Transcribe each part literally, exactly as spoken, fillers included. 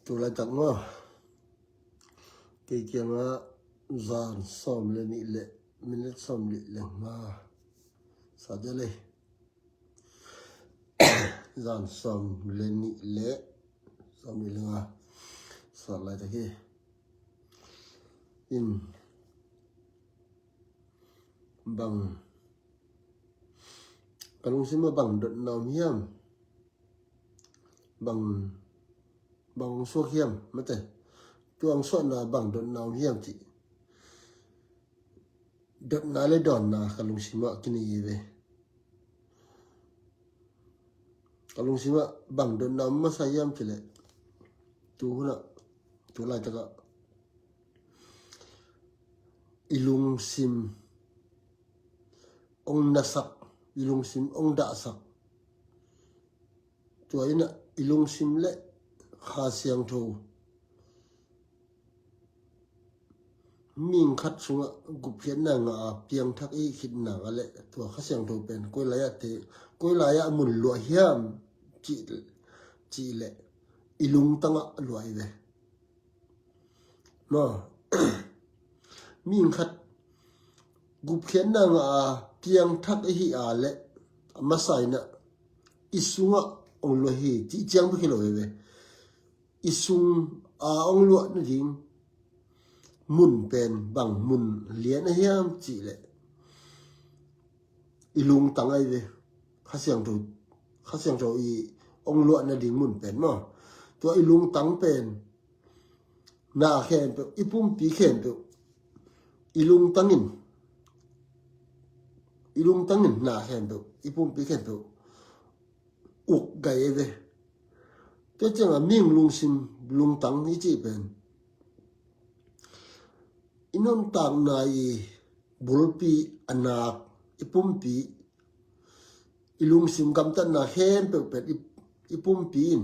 Tu laitak maw, kei kiangah zan sawm le nih le minit sawm nih le nga sa dia lei. Zan sawm le nih le sawm nih le nga sa laitak hi. In bang ka lungsim ah bang dotna om hiam? Bang, bang hong suak hiam? Mate, tua hong suahna bang dotna om hiam cih dotna le dawnna ka lungsim ah kinei hi ve. Ka lungsim ah bang dotna om masa hiam cih leh, tu hunah, tu laitakah i lungsim hong nasak, i lungsim hong dahsak. Tua inah i lungsim le Kha Siangtho mihing khat sungah gupkhiatna ngah a piangthak i hih khit nak leh, tua Kha Siangtho pen koi lai-ah te, koi lai-ah mun luah hiam cih, cih leh i lungtangah luah hi ve. Maw, mihing khat gupkhiatna ngah a piangthak i hih a leh, a masa inah i sungah hong luah hi cih ciang bek hi lo hi ve. I sung a hong luah nading mun pen bang mun lian a hiam cih leh, i lungtang ahi ve. Kha Siangtho, Kha Siangtho i hong luah nading mun pen maw, tua i lungtang pen na khempeuh, i pumpi khempeuh, i lungtang in, i lungtang in na khempeuh, i pumpi khempeuh uk gai ahi ve. Tua ciangah mihing lungsim, lungtang i cih pen i nuntakna i bulpi, a nak, i pumpi, i lungsim gamtatna khempeuh pen i, i pumpi in,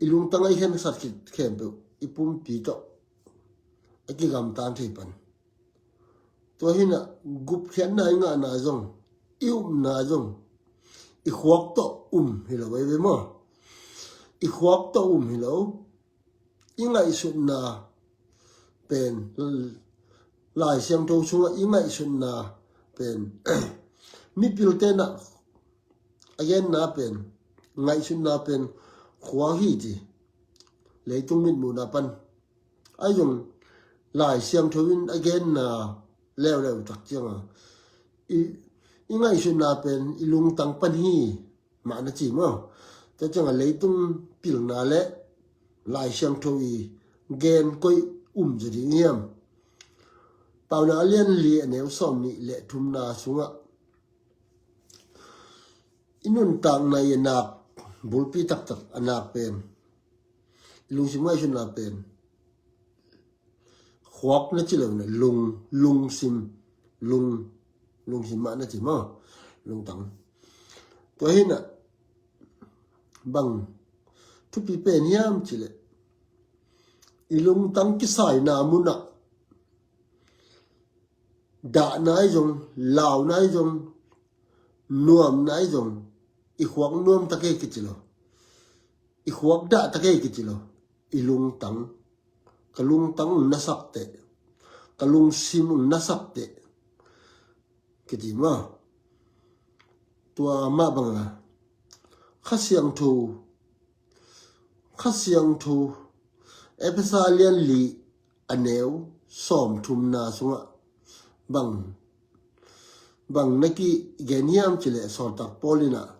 i lungtang a i khensat khit khempeuh i pumpi tawh a kigamtan thei pan. Tua hinah gupkhiatna i ngahna zong, i upna zong i khuak tawh um hi lo ahi ve maw. I khuak tawh um hi lo. I ngaihsutna pen, Lai Siangtho sungah i ngaihsutna pen, mipil tenah a genna pen, ngaihsutna pen khuak hi ci. Leitung mitmuhna pan ahi zong Lai Siangtho in a genna leuleu tak cianga i, i ngaihsutna pen i lungtang pan hi mah na ci maw. Tua cianga leitung pilna le Lai Siangtho i gen koi um zaw ding hiam? Paunak a lian li a neu sawm nih le thumna sungah i nuntakna i a nak bulpi taktak a nak pen, i lungsim ngaihsutna pen khuak na ci lo na, lung, lungsim, lung, lungsim mah na ci maw. Lungtang. Tua hinah bang thupi pen hiam cih leh, i lungtang kisaina munah dahna ahi zong, launa ahi zong, nuamna ahi zong, i khuak nuam ta kei kici lo, i khuak dah ta kei kici lo. I lungtang, ka lungtang na sak teh, ka lungsim na sak teh kici maw. Tua mah banga Kha Siangtho, Kha Siangtho, Efesa lian li a neu sawm thumna sungah bang, bang na kigen hiam cih leh, sawltak Paul inah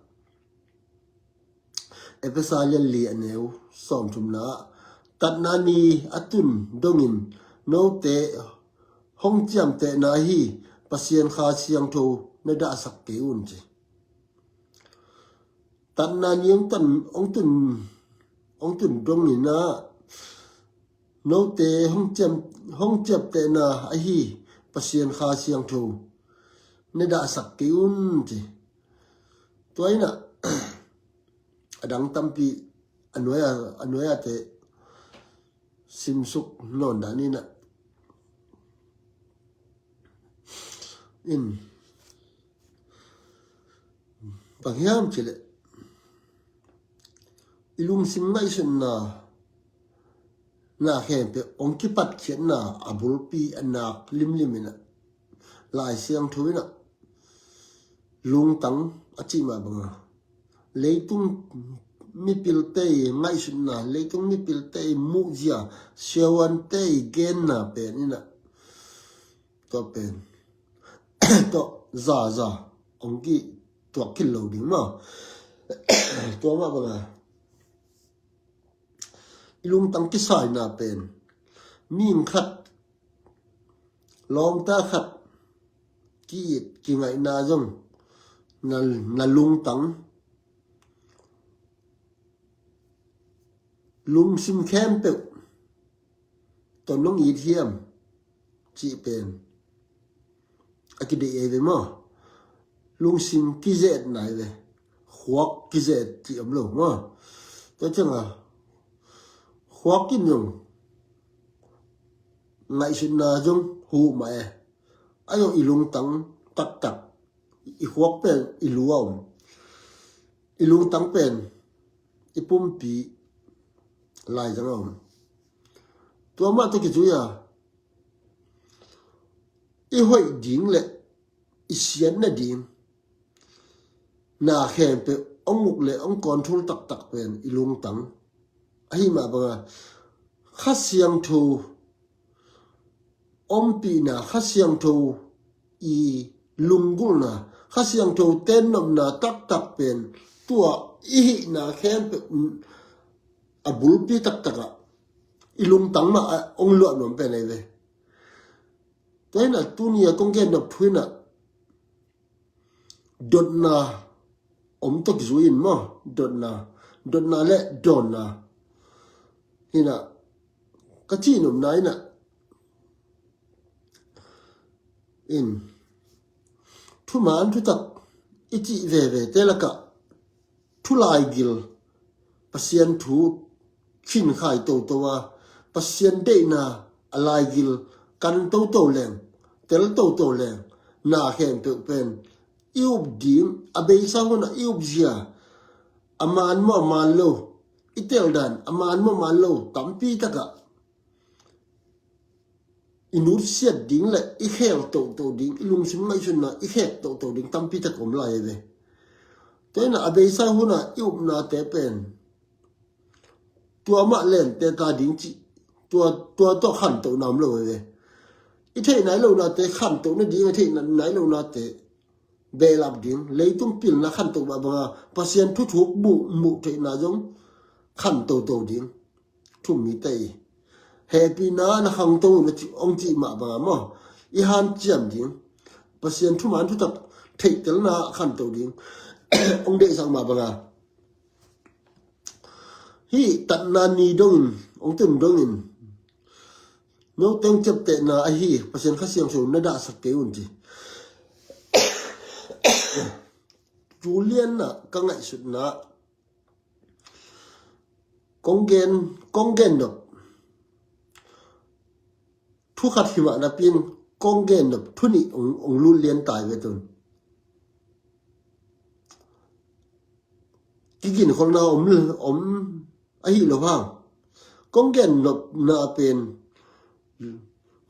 Efesa lian li a neu sawm thumna ah, tatna ni a tun dongin note hong ciamtehna ahi Pasian Kha Siangtho na dahsak kei un ci. Tatna ni hong tan, hong tun, hong tun dongin ah note hong ciam, hong ciamtehna ahi Pasian Kha Siangtho na dahsak kei un ci. Tua inah a dang tampi a nuai a, a nuai a te simsuk nawn dan inah, in bang hiam cih leh, I lungsim ngaihsutna, na khempeuh hong kipatkhiatna a bulpi a nak limlim in ah, Lai Siangtho in ah lungtang a cih mah bangin leitung mipilte i ngaihsutna, leitung mipilte i muhzia, siavuante i genna pen in ah, tua pen tua zaza hong kituak khin lo ding maw? Tua mah bangin i lungtang kisaina pen mihing khat, lawmta khat ki-it kingaihna zong na, na lungtang, lungsim khempeuh tawh nong it hiam cih pen a kideih ei ve maw? Lungsim kizetna ei ve. Khuak kizet cih om lo maw? Tua ciangin khuak in zong ngaihsutna zong huh mah e. A zong i lungtang taktak, i khuak pen i lu a om, i lungtang pen i pumpi laizang a om. Tua mah tawh kizui a i hoih ding le i siatna ding na khempeuh hong uk le hong control taktak pen i lungtang. Ahi mah bangin Kha Siangtho ompihna, Kha Siangtho i lunggulhna, Kha Siangtho tennopna taktak pen tua i hihna khempeuh a bulpi taktak ah i lungtang mah ah hong luah nuam pen ei ve. Tua hi in ah tuni a kong gen nop thu in ah dotna om tawh kizui in maw? Dotna, dotna le dawnna hi in ah ka cih nopna in ah in thuman thutak i cih vevete lakah thu laigil, Pasian thu khinkhai toto a, Pasian deihna a laigil kan toto leng, tel toto leng, na khempeuh pen i up ding, a beisa hunah i up zia, a man maw a man lo, i teldan a man maw a man lo tampi takah i nutsiat ding le i khel toto ding, i lungsim ngaihsutna i khek toto ding tampi tak om lai ve. Tua in ah a beisa hunah i upnate pen tua mah lente ta ding cih, tua, tua tawh khantohna om lo ve. I theih nai lonate khantoh nading, a theih nai lonate behlap ding, leitung pilna khantoh mah bangin Pasian thuthuk muh, muh theihna zong khantoto ding. Thu mite i hehpihna na khangto na ci, hong cih mah bangin maw, i hanciam ding, Pasian thuman thutak theihtelna khanto ding hong deihsak mah bangin hih tatna ni dongin, hong tun dongin note hong ciaptehna ahi Pasian Kha Siangtho na dahsak kei un ci. Tu lianah ka ngaihsutna kong gen, kong gen nop thu khat hi mah napi in kong gen nop thu nih hong, hong lut lian tai ve tun. Kiginkholhna om, om ahi lo hang. Kong gen nopna pen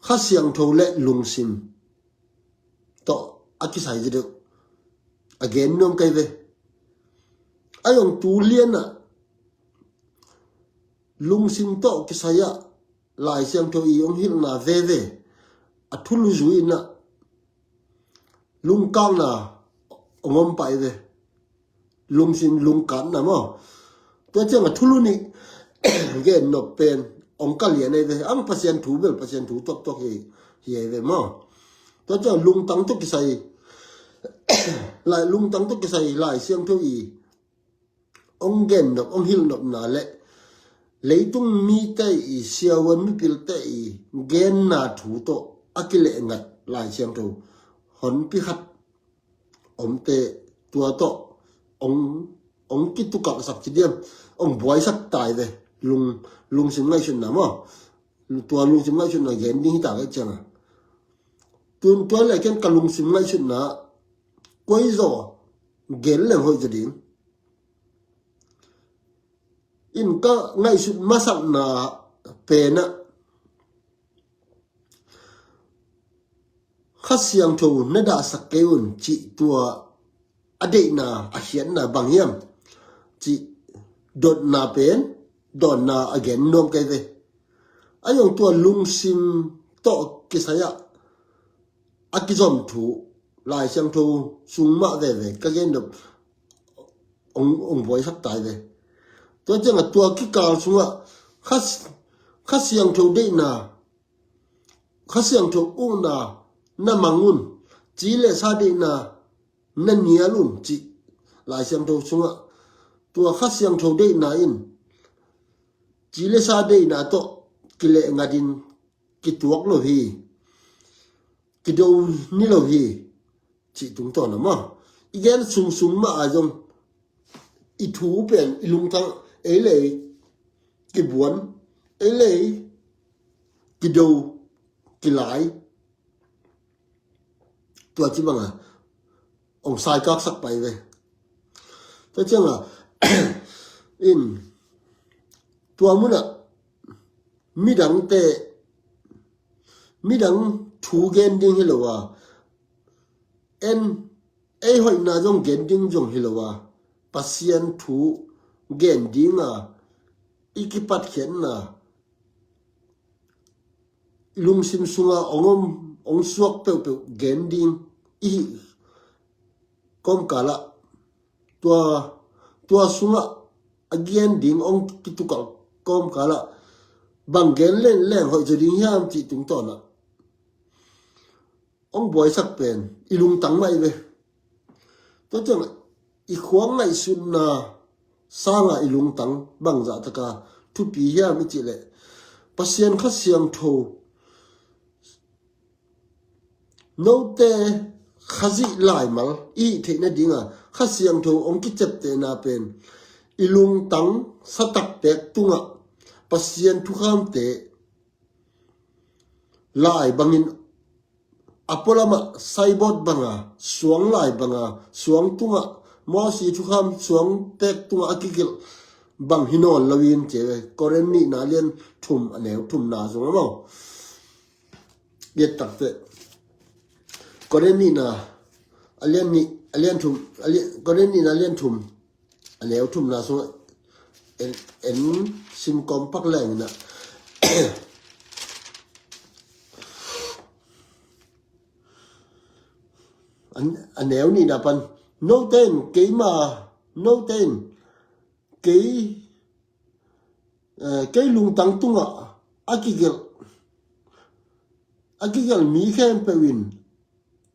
Kha Siangtho le lungsim tawh a kisai zaw deuh a gen nuam kei ve. A zong tu lianah lungsim tawh kisai ah Lai Siangtho i hong hilhna veve a thulu zui in ah lungkakna hong om pah ei ve. Lungsim lungkakna maw? Tua ciangin thulu nih gen nop pen hong ka lian ei ve. Ang Pasian thu bel Pasian thu tuaktuak hi, hi ei ve maw? Tua ciangin lungtang tawh kisai, Lai, lungtang tawh kisai Lai Siangtho i hong gen nop, hong hilh nopna le leitung mite i, siavuan mipilte i genna thu tawh a kilehngat Lai Siangtho honpi khat omte tua tawh hong, hong kitukaksak ci diam, hong buaisak tai ve. Lung, lungsim ngaihsutna maw? Tua lungsim ngaihsutna gen ding hi ta ka ciangin, tun tua le ken ka lungsim ngaihsutna koi zaw gen leng hoih zaw ding. in ka ngaihsut masakna pen ah Kha Siangtho na dahsak kei un cih tua a deihna a khiatna bang hiam cih dotna pen dawnna a gen nuam kei ve. A zong tua lungsim tawh kisai ah a kizom thu Lai Siangtho sung mah veve ka gen dop ong, ong buaisak tai ve. Tua ciangah tua kikal sungah Kha, Kha Siangtho deihna, Kha Siangtho ukna na mang un, ci le sa deihna na nial un cih Lai Siangtho sungah tua Kha Siangtho deihna in ci le sa deihna tawh kileh ngatin kituak lo hi, kido ni lo hi cih tungtawn a maw. I gen sungsung mah a zong i thu pen i lungtang ei le ei kibuan, ei le ei kido, kilai, tua ci banga ong saikaksak pai ve. Tua cianga in tua munah midangte, midang thu gen ding hi lo a, en ei hoihna zong gen ding zong hi lo a, Pasian thu gen dinga i kipatkhiatna i lungsim sunga ong om, ong suak peuhpeuh gen ding i hih kawmkalah tua, tua sungah a gen ding ong kitukalh kawmkalah bang gen lenleng hoih zaw ding hiam cih tungtawnah ong buaisak pen i lungtang mah i ve. Tua ciang i khuang ngaihsutna sanga i lungtang bangzah taka thupi hiam i cih leh Pasian Kha Siangtho note Khazih laimal i hih theih nadinga Kha Siangtho ong kiceptehna pen i lungtang satak pek tungah Pasian thukhamte lai bangin a pualamah saibawt banga suang lai banga suang tungah Mosi thukham suang pek tungah a kigelh bang hi nawn loin ci ve. Korin nihna lian thum a neu thumna sung a maw. Giat takte Korin nihna a lian nih, a lian thum, a lian, Korin nihna a lian thum a neu thumna sungah en, en sim kawm pak lengin ah a neu nihna pan note in keima, note in kei, eh, kei lungtang tungah a kigelh, a kigelh mi khempeuh in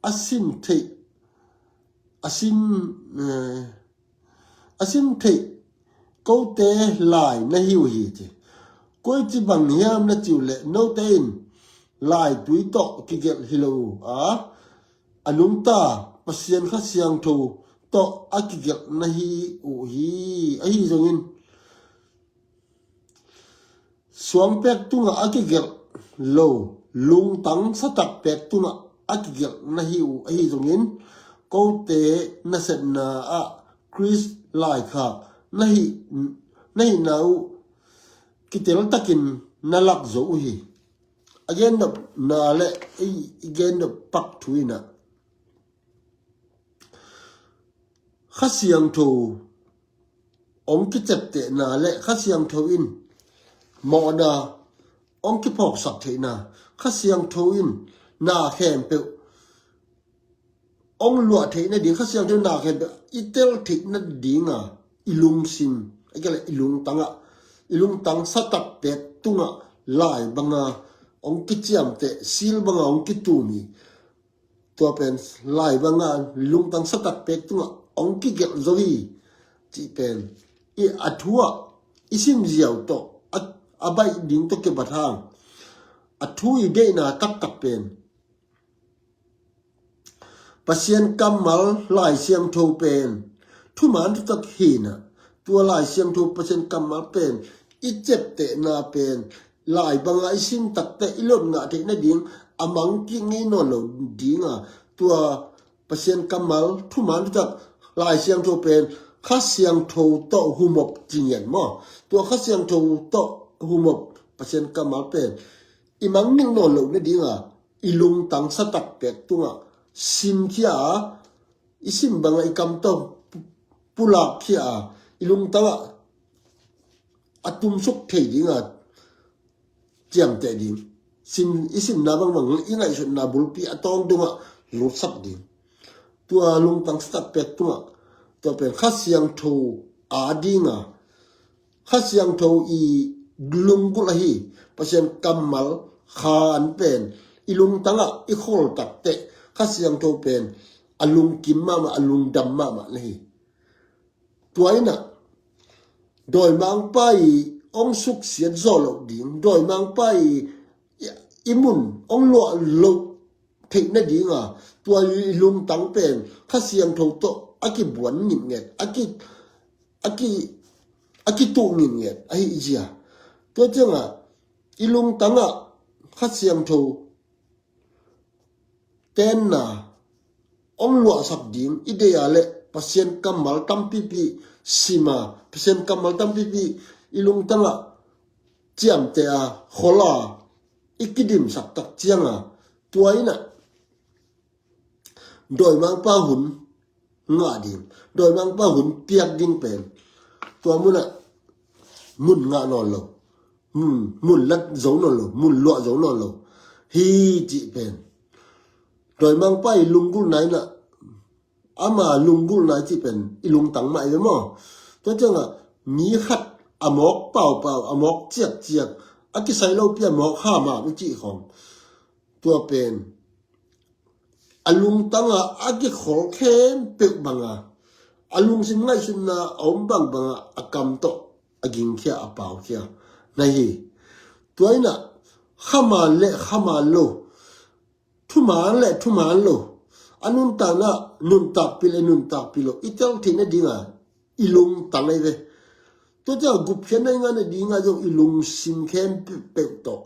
a sim theih, a sim, eh, a sim theih kote lai na hi uh hi ci. Koici bang hiam na ci uh leh note in laitui tawh kigelh hi lo uh a, a nungta Pasian Kha Siangtho tawh a kigelh na hi uh hi. Ahi zongin suang pek tungah a kigelh lo, lungtang satak pek tungah a kigelh na hi uh ahi zongin kote nasepna ah Khrist laikhak na hih, na hihna uh kitel takin na lak zo uh hi. A gendopna le i, i gendop pak thu inah Kha Siangtho ong kiceptehna le Kha Siangtho in mawhna ong kiphawksak theihna, Kha Siangtho in na khempeuh ong luah theih nading, Kha Siangtho na khempeuh i tel theih nadinga i lungsim, i ka le i lungtangah, i lungtang satak pek tungah lai banga ong kiciamteh, sil banga ong kitum hi. Tua pen lai banga lungtang satak pek tungah ong kigelh zo hi cih pen i a thu ah i simziau tawh a, a baih ding tawh kibat hang a thu i deihna taktak pen Pasian kammal Lai Siangtho pen thuman thutak hinah tua Lai Siangtho Pasian kammal pen i ceptehna pen lai banga i sim takte i lotngah theih nading a mang kik ngei nawn lo dinga tua Pasian kammal thuman thutak Lai Siangtho pen Kha Siangtho tawh humop ci ngiat maw? Tua Kha Siangtho tawh humop Pasian kammal pen i mangngilh nawn loh nadinga i lungtang satak pek tungah simkhia a, i sim bangah i kam tawh pu-, pulakkhia a, i lungtangah a tumsuk thei dinga ciamteh ding. Sim, i simna bangbang i ngaihsutna bulpi a tawng dongah lutsak ding. Tua lungtang satak pek tungah tua pen Kha Siangtho a dinga, Kha Siangtho i lunggulh ahi Pasian kammal Kha an pen i lungtangah i khol takteh Kha Siangtho pen a lungkim mahmah, a lungdam mahmah na hi. Tua inah dawimangpa i ong suksiat zawh loh ding, dawimangpa i, i, i mun ong luah loh theih nadinga tua i lungtang pen Kha Siangtho tawh a kibuan ngitnget, a ki, a ki, a kituh ngitnget ahi zia. Tua ciangah i lungtangah Kha Siangtho tenna ong luahsak ding i deih a leh Pasian kammal tampipi sima, Pasian kammal tampipi i lungtangah ciamteh a, khol a, i kidimsak tak cianga tua inah dawimangpa hun ngah ding, dawimangpa hun piak ding pen tua munah mun ngah nawn lo, mun, mun lat zo nawn lo, mun luah zo nawn lo hi cih pen dawimangpa i lunggulhna inah ama lunggulhna i cih pen i lungtang mah i ve maw? Tua ciangah mi khat a mawk paupau, a mawk ciakciak, a kisai lopi a mawk hamham i cih khawng tua pen a lungtanga a kikhol khempeuh banga, a lungsim ngaihsutna a om bangbanga a kam tawh a gingkhia, a paukhia na hi. Tua inah khaman le khaman lo, thuman le thuman lo, a nuntakna nuntakpih le nuntakpih lo i tel theih nadinga i lungtang ahi ve. Tua ciang gupkhiatna i ngah nadinga zong i lungsim khempeuh tawh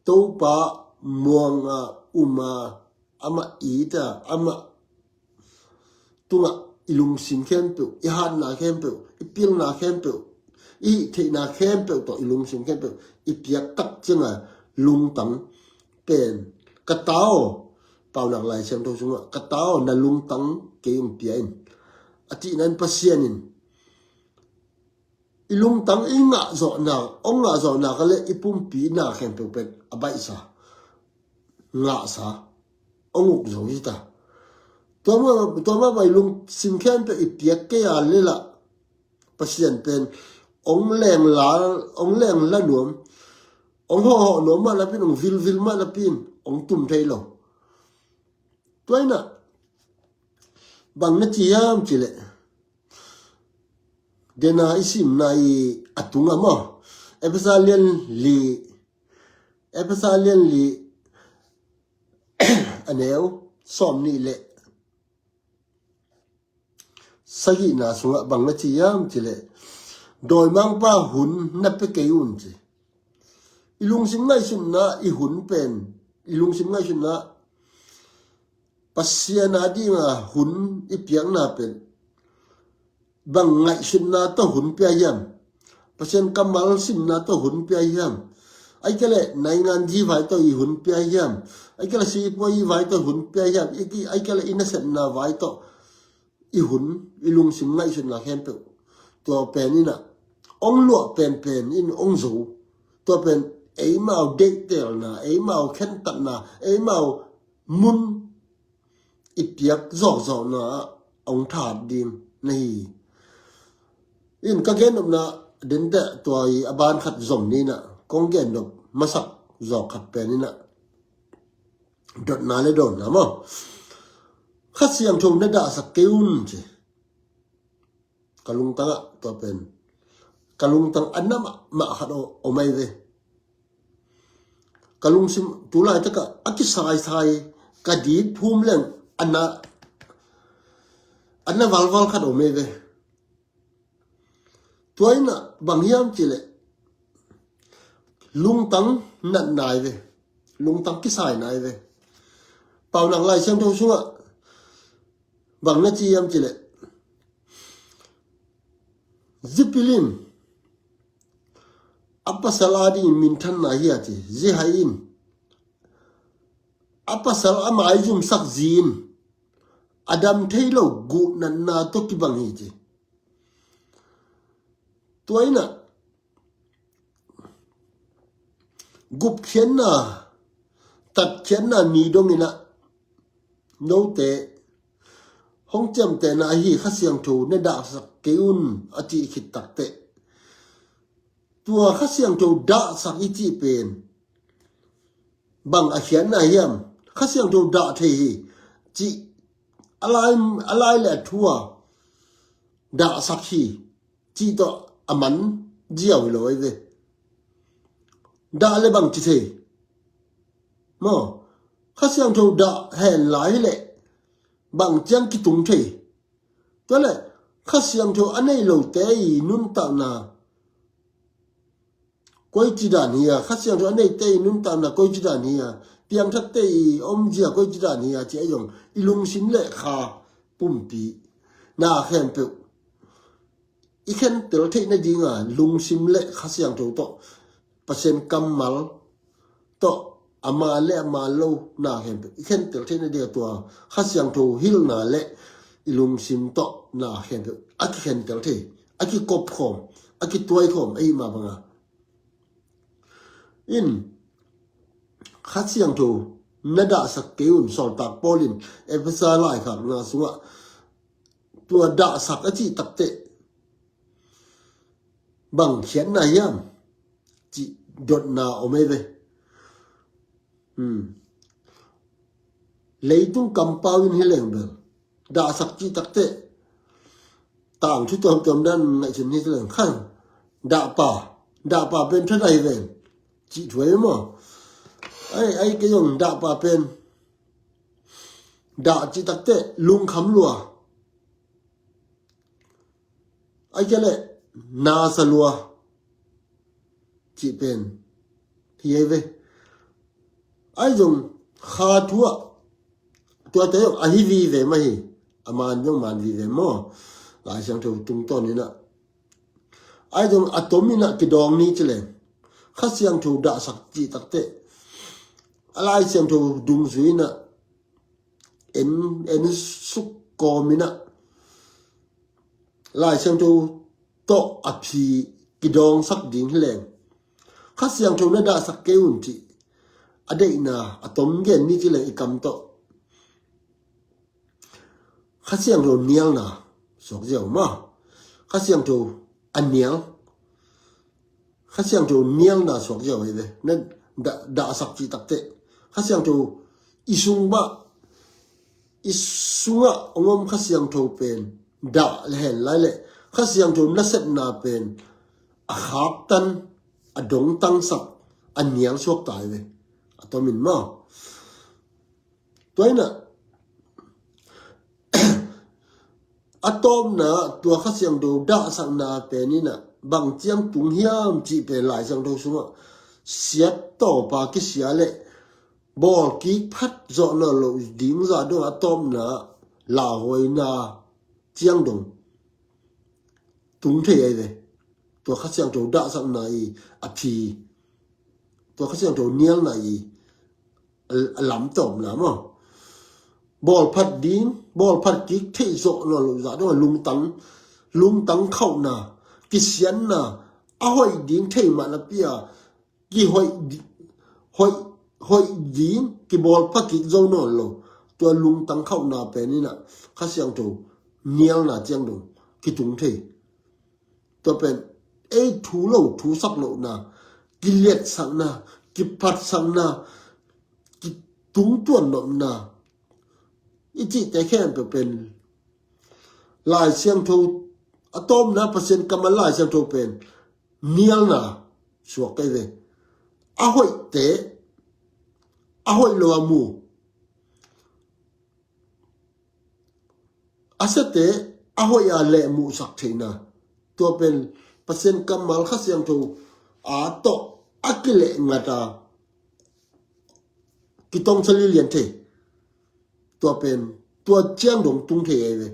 Topa muanga uma, amah ita, amah tungah i lungsim khempeuh, i hatna khempeuh, i pilna khempeuh, i theihna khempeuh tawh i lungsim khempeuh i piak tak cianga lungtang pen ka ta aw, Paunak Lai Siangtho sungah ka ta aw, na lungtang kei ung pia in a cihna in Pasian in i lungtang i ngahzawhna, ong ngahzawhna ka le i pumpi na khempeuh pen a baihsa, ngahsa, ong uk zo hi ta. Tua mah, tua mah bai lungsim khempeuh i piak kei a le lah Pasian pen ong lengla, ong lengla nuam, ong hawhhawh nuam mah napin, ong vilvil mah napin ong tum thei lo. Tua inah bang na ci hiam cileh, dena i simna i a tunga maw, Efesa lian li, Efesa lian li a neu sawm nih le sagihna sungah bang na ci hiam cileh, dawimangpa hun na pia kei un ci. I lungsim ngaihsutna i hun pen, i lungsim ngaihsutna Pasian a dinga hun i piakna pen bang ngaihsutna tawh hun pia hiam? Pasian kammal simna tawh hun pia hiam? Ai kele naingan ji vai tawh i hun pia hiam? Ai kele sipua i vai tawh hun pia hiam? Ai kele i nasepna vai tawh i hun, i lungsim ngaihsutna khempeuh tua pen inah ong luah penpen in ong zo. Tua pen eimau deihtelna, eimau khentatna, eimau mun i piak zawkzawkna ah ong that ding na hi. In ka gennopna dente tua i a ban khat zom ni inah kong gennop masak zawk khat pen inah dotna le dawnna maw, Kha Siangtho na dahsak kei un ci. Ka lungtangah tua pen ka lungtang a na mahmah khat om ahi ve. Ka lungsim tu laitakah a kisaisai, ka dip phum leng a na, a na valval khat om ahi ve. Tua inah bang hiam cileh, lungtang natna ahi ve, lungtang kisaina ahi ve. Paunak Lai Siangtho sungah bang na ci hiam cileh, Zi pil in a pasal adingin minthanna hi a ci. Zi hai in a pasal a maizumsak zi in a dam thei lo guh natna tawh kibang hi ci. Tua in ah gupkhiatna, tatkhiatna ni dong in ah note hong ciamtehna ahi Kha Siangtho na dahsak kei un a cih khit takteh, tua Kha Siangtho dahsak i cih pen bang a khiatna hiam? Kha Siangtho dah thei hi cih a lai, a lai le a thu a dahsak hi cih tawh a man ziau hi lo ahi ve. Dah le bang ci thei? Maw, Kha Siangtho dah hen lai hi leh bang ciang kitung thei? Tua leh Kha Siangtho a nei lote i nuntakna koici dan hi a, Kha Siangtho a neite i nuntakna koici dan hi a, piangthakte i omzia koici dan hi a ci a zong i lungsim le kha pumpi na khempeuh i khentel theih nadinga lungsim le Kha Siangtho tawh, Pasian kammal tawh, a man le a man lo na khempeuh i khentel theih nadinga tua Kha Siangtho hilhna le i lungsim tawh na khempeuh a kikhentel thei, a kikopkhawm, a kituaikhawm ahi mah banga in Kha Siangtho na dahsak kei un. Sawltak Paul in Efesa laikhakna sungah tua dahsak a cih takteh bang khiatna hiam cih dotna om ei ve. Hmm. Leitung kampau in hi leng bel dahsak cih takteh tangthu tuamtuam dan ngaihsun hi leng khan dahpa, dahpa pen thanai ven cih thu ei maw? Ai, ai kei zong dahpa pen dah cih takteh lungkham lua, ai kei leh nasa lua cih pen hi ei ve. Ai zong kha thu ah tuate zong a hi vive mah hi. A man zong man vive maw? Lai Siangtho tungtawn in ah ai zong a tom in ah kidawng ni ci leng Kha Siangtho dahsak cih takteh a Lai Siangtho dungzui in ah en, en suk kawm in ah Lai Siangtho tawh a phi kidawngsak ding hi leng Kha Siangtho na dahsak kei un cih a deihna a tom gen ni ci leng i kam tawh Kha Siangtho nialna suak ziau maw? Kha Siangtho a nial, Kha Siangtho nialna suak ziau ahi ve. Na dah, dahsak cih takteh Kha Siangtho i sung bah, i sungah hong om Kha Siangtho pen dah le hen lai leh Kha Siangtho nasepna pen a khaktan, a dongtangsak, a nial suak ta ahi ve. A tom in maw? Tua in ah a tawpna tua Kha Siangtho dahsakna pen in ah bang ciang tung hiam cih pen Lai Siangtho sungah siat tawpa kisia le bawlkik phat zawh nawn loh ding zah dong a tawpna lauhuaina ciang dong tung thei ahi ve. Tua Kha Siangtho dahsakna i a phi, tua Kha Siangtho nialna i a, a lamtawpna maw? Bawlphat ding, bawlphat kik theih zawh nawn loh zah dong a lungtang, lungtang khauhna, kisianna, a hoih ding thei mah napi a kihoih di-, hoih, hoih ding kibawlpha kik zo nawn lo. Tua lungtang khauhna pen in ah Kha Siangtho nialna ciang dong kitung thei. Tua pen ei thu lo, thusak lohna, kiliatsakna, kiphatsakna, kitungtuan nopna i cihte khempeuh pen Lai Siangtho a tawpna, Pasian kammal Lai Siangtho pen nialna suak kei ve. A hoihte a hoih lo a mu, a siate a hoih a leh muhsak theihna, tua pen Pasian kammal Kha Siangtho a tawh a kileh ngat a kitongsa lilian thei. Tua pen tua ciang dong tung thei ahi ve.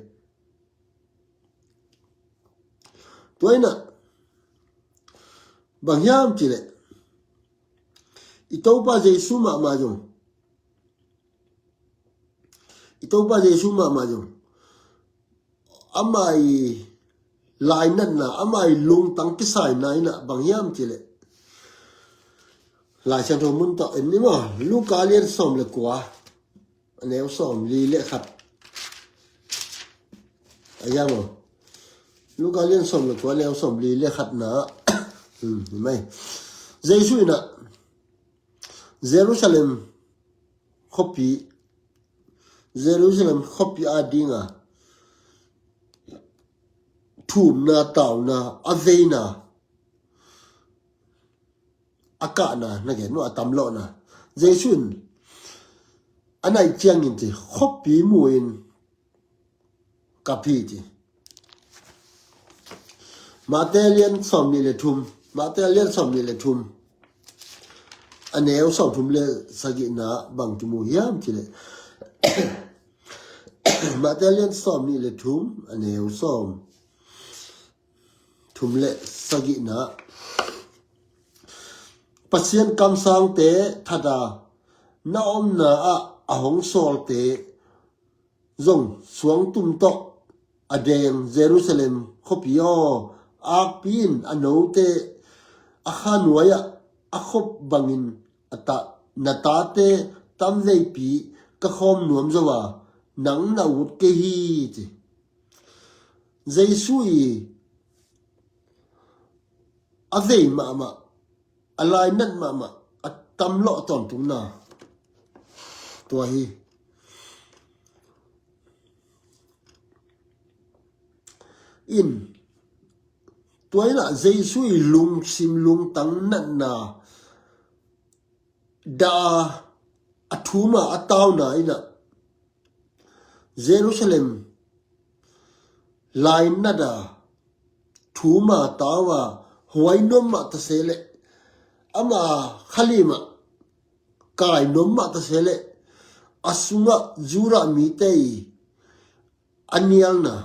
Tua inah bang hiam cileh, i Topa Jesu mahmah zong, i Topa Jesu mahmah zong, ama i lainatna, ama i lungtang kisaina inah bang hiam cileh, Lai Siangtho mun tawh en ni maw? Luka lian sawm le kua, a neu sawm li le khat. A hiam maw? Luka lian sawm le kua, a neu sawm li le khatna. Hmm, ni mai. Jesu inah Jerusalem khuapi, Jerusalem khuapi a dinga thumna, tauna, a veina, a kahna, na gen maw, a tamlawhna. Jesu in a naih ciangin ci, khuapi mu-in kap hi ci. Mate lian sawm nih le thum, Mate lian sawm nih le thum, a neu sawm thum le sagihna bang kimu hiam cileh, Mate lian sawm nih le thum, a neu sawm thum le sagihna, Pasian kamsangte thata na omna ah a hong sawlte zong suangtum tawh a deng Jerusalem khuapi aw, akpi in a note a khanuai-ah a khop bangin a ta, na tate tamveipi ka khawm nuam zo a, nang na ut kei hi ci. Jesu i a vei mahmah, a lainat mahmah, a tamlawh tawntungna tua hi. In tua inah Jesu i lungsim lungtang natna, dah a thuma a tauna inah Jerusalem lainat a thuma tau a huai nuam mah ta se leh, ama khalim ah kai nuam mah ta se leh, a sungah Judah mite i a nialna,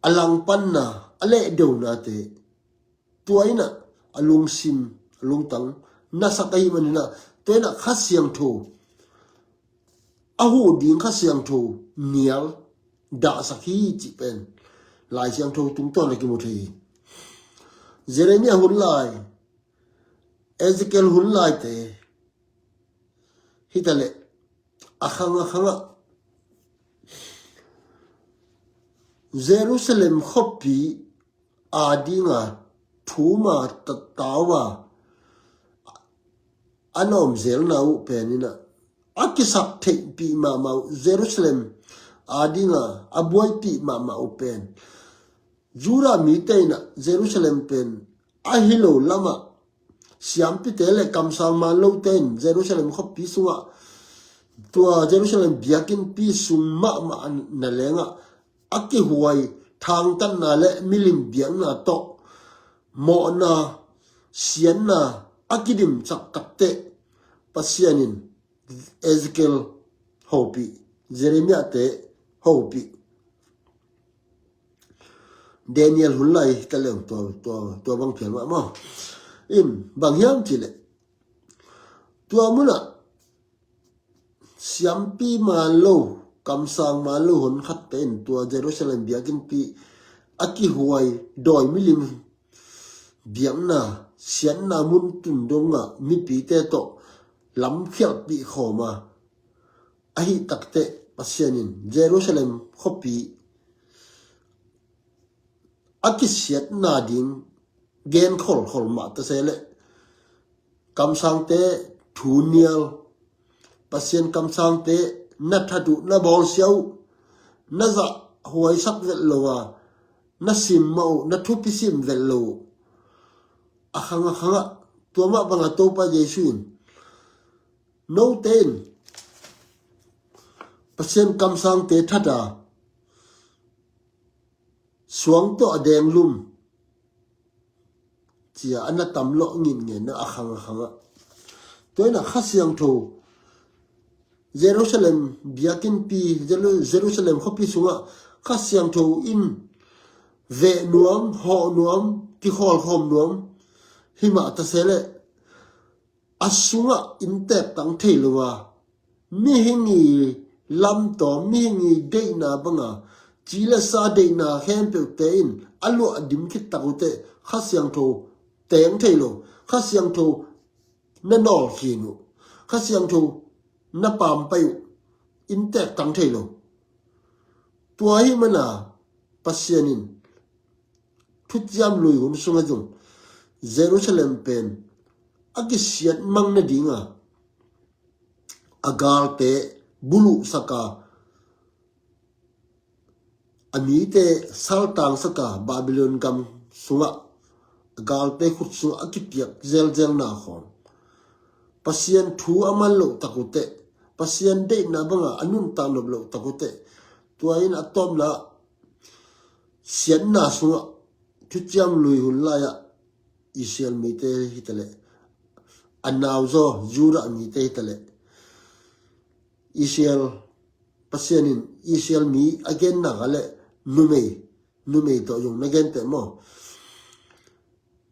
a langpanna, a lehdeunate, tua inah a lungsim, a lungtang nasak ahih maninah, tua inah Kha Siangtho, a huh ding Kha Siangtho nial dahsak hi cih pen Lai Siangtho tungtawn a kimu thei hi. Jeremiah hun lai, Ezekiel hun laite hitaleh, a khang a khangah Jerusalem khuapi a dinga thuma ta, tau a a na om zelna uh pen inah, a kisap theihpih mahmah uh, Jerusalem a dinga a buaipih mahmah uh pen, Judah mite inah Jerusalem pen a hi lo lamah siampite le kamsang manlote in Jerusalem khuapi sungah, tua Jerusalem biakinnpi sung mahmah na lengah a kihuai thangtatna le milim biakna tawh mawhna, siatna a kidimsak takteh, Pasian in Ezekiel hopih, Jeremiah te hopih, Daniel hun lai ka leng tua, tua, tua bang phial mah maw. In bang hiam cileh, tua munah siampi manlo, kamsang manlo hon khatte in tua Jerusalem biakinnpi a kihuai, dawi milim biakna, siatna mun tun dongah mipite tawh lamkhialhpih khawm a, ahih takteh Pasian in Jerusalem khuapi a kisiatna ding gen kholkhol mah ta se leh, kamsangte thu nial, Pasian kamsangte na that uh, na bawlsia uh, na zahhuaisak vet lo a, na simmawh uh, na thupi sim vet lo uh, a khang a khangah, tua mah bangah Topa Jesu in, note in Pasian kamsangte that a, suang tawh a denglum cia a na tamlawh ngitngetna a khang a khangah. Tua inah Kha Siangtho, Jerusalem biakinnpi, Jeru-, Jerusalem khuapi sungah Kha Siangtho in veh nuam, hawh nuam, kikhawlkhawm nuam himah ta se leh a sungah inntek tang thei lo a, mihing i lamtawm, mihing i deihna banga ci le sa deihna khempeuhte in a luah dim khit tak uh teh Kha Siangtho teng thei lo, Kha Siangtho na nawl khin uh, Kha Siangtho na pampai uh, inntek tang thei lo. Tua hi mana Pasian in Thuciam Lui hun sungah zong Jerusalem pen a kisiat mang nadinga a galte buluhsak a, a mite saltangsak a, Babylon gam sungah a galte khut sungah a kipiak zelzelna khawng, Pasian thu a man loh tak uh teh, Pasian deihna banga a nuntak nop loh tak uh teh, tua in a tawpna siatna sungah Thuciam Lui hun lai-ah Israel mite hi ta leh, a nauzaw Judah mite hi ta leh, Israel, Pasian in Israel mi a gen nak a leh numei, numei tawh zong na gen teh maw?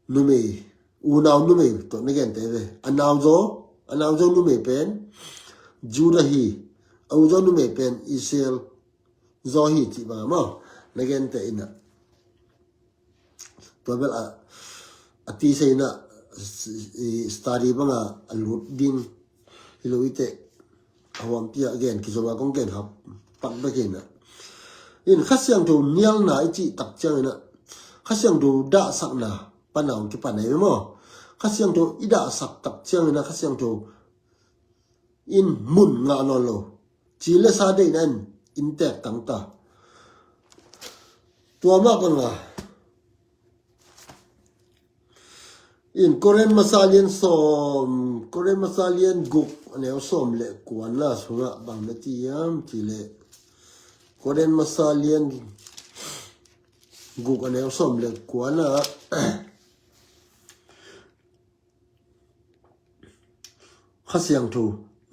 Numei, unau numei tawh na gen teh ve. A nauzaw, a nauzaw numei pen Judah hi, a uzaw numei pen Israel zaw hi cih bang a maw? Na gen teh ina. Tua bel a, a ti se ina, i study banga a lut ding hi lo i teh, a huampi a gen, kizom a kong gen hap pak bek ina. In Kha Siangtho nialna i cih tak ciang ina, Kha Siangtho dahsakna pana hong kipan ahi ve maw? Kha Siangtho i dahsak tak ciang ina Kha Siangtho in mun ngah nawn lo. Ci le sa deihna in inntek tang ta. Tua mah banga in Korin masa lian sawm, Korin masa lian guk a neu sawm le kuana sungah bang na ci hiam cih leh, Korin masa lian guk a neu sawm le kuana Kha Siangtho,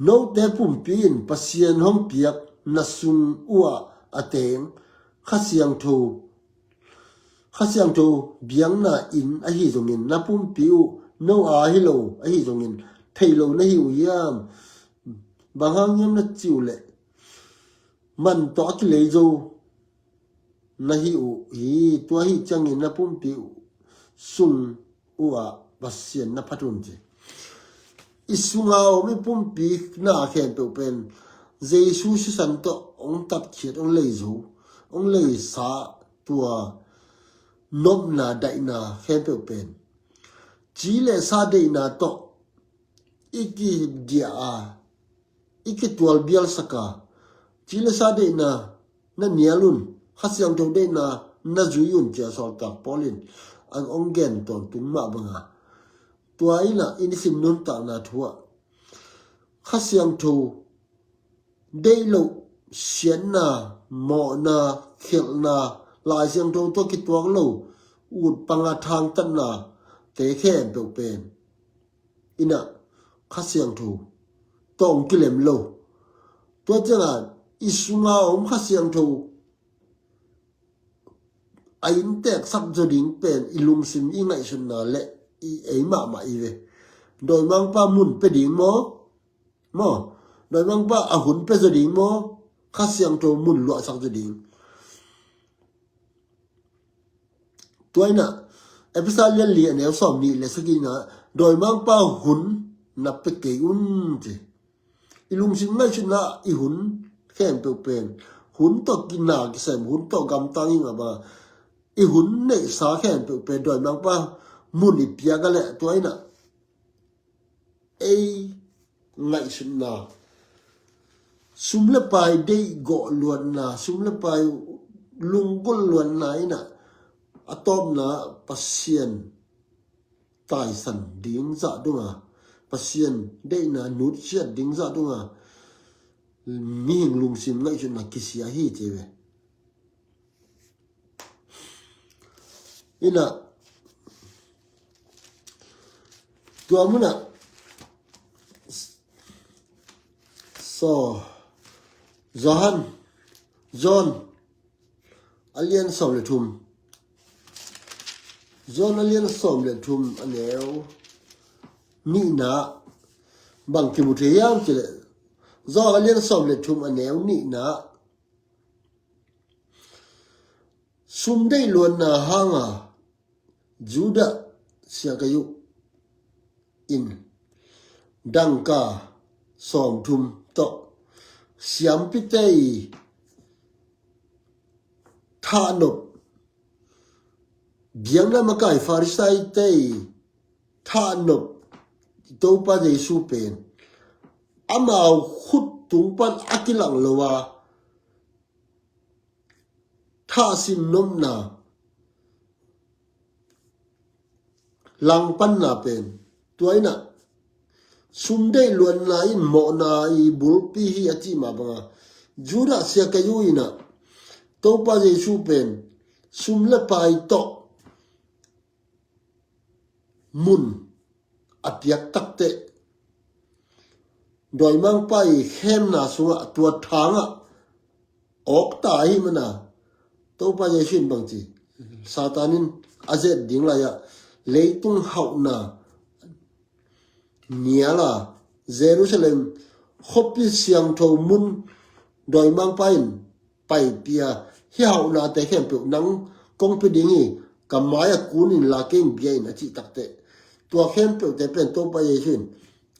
note pumpi in Pasian hong piak na sung uhah a teng Kha Siangtho, Kha Siangtho biakna inn ahi zongin, na pumpi uh no a hi lo ahi zongin thei lo na hi uh hiam? Bang hang hiam na cih uh leh, man tawh a kilei zo na hi uh hi. Tua hi ciangin na pumpi uh sung uhah Pasian na phat un ci. I sunga om i pumpi na khempeuh pen Jesu sisan tawh hong tatkhiat, hong lei zo, hong leisa, tua nopna daihna khempeuh pen ci le sa deihna tawh i kidiah a, i kitual bialsak a, ci le sa deihna na nial un, Kha Siangtho deihna na zui un, cia sawltak Paul in a hong gen tawntung mah banga. Tua ina i nisim nuntakna thu ah Kha Siangtho deih loh siatna, mawhna, khelhna, Lai Siangtho tawh kituak lo, ut panga thangtatna te khempeuh pen ina Kha Siangtho tawh hong kilem lo. Tua cianga i sunga om Kha Siangtho a innteksak zaw ding pen i lungsim, i ngaihsutna le i ei mahmah i ve. Dawimangpa mun pia ding maw? Maw? Dawimangpa a hun pia zaw ding maw? Kha Siangtho mun luahsak zaw ding. Tua ina Efesa lian li a neu sawm nih le sagihna, dawimangpa hun na pia kei un ci. I lungsim ngaihsutna i hun khempeuh pen, hun tawh kina kisem, hun tawh gamtang i ngah banga i hun neihsa khempeuh pen dawimangpa mun i piak a leh, tua ina ei ngaihsutna, sum le pai deih gawh luatna, sum le pai lunggulh luatna ina a tawpna Pasian taisan ding zah dunga, Pasian deihna nutsiat ding zah dunga mihing lungsim ngaihsutna kisia hi ci ve. Ina tua muna so Johan, John a lian sawm le thum, John a lian sawm le thum a neu nihna bang kimu thei hiam cih leh, John a lian sawm le thum a neu nihna, sum deih luanna hanga Judah Iskariot in dangka sawmthum tawh siampite i thahnop, biakna makai Farisaite i thahnop Topa Jesu pen amau khut tung pan a kilang lo a, thahsin nopna langpanna pen tua in ah sum deih luanna in mawhna i bulpi hi a cih mah banga, Judah Iskariot in ah Topa Jesu pen sum le pai tawh mun a piak takteh, dawimangpa i khemna sungah tua thangah awk ta ahih mana, Topa Jesu in bangci, Satan in a zet ding lai-ah leitung hauhna nial a, Jerusalem khuapi siangtho mun dawimangpa in paipih a, hih hauhnate khempeuh nang kong pia ding hi, ka mai-ah kun in la keng bia in a cih takteh, tua khempeuhte pen Topa Jesu in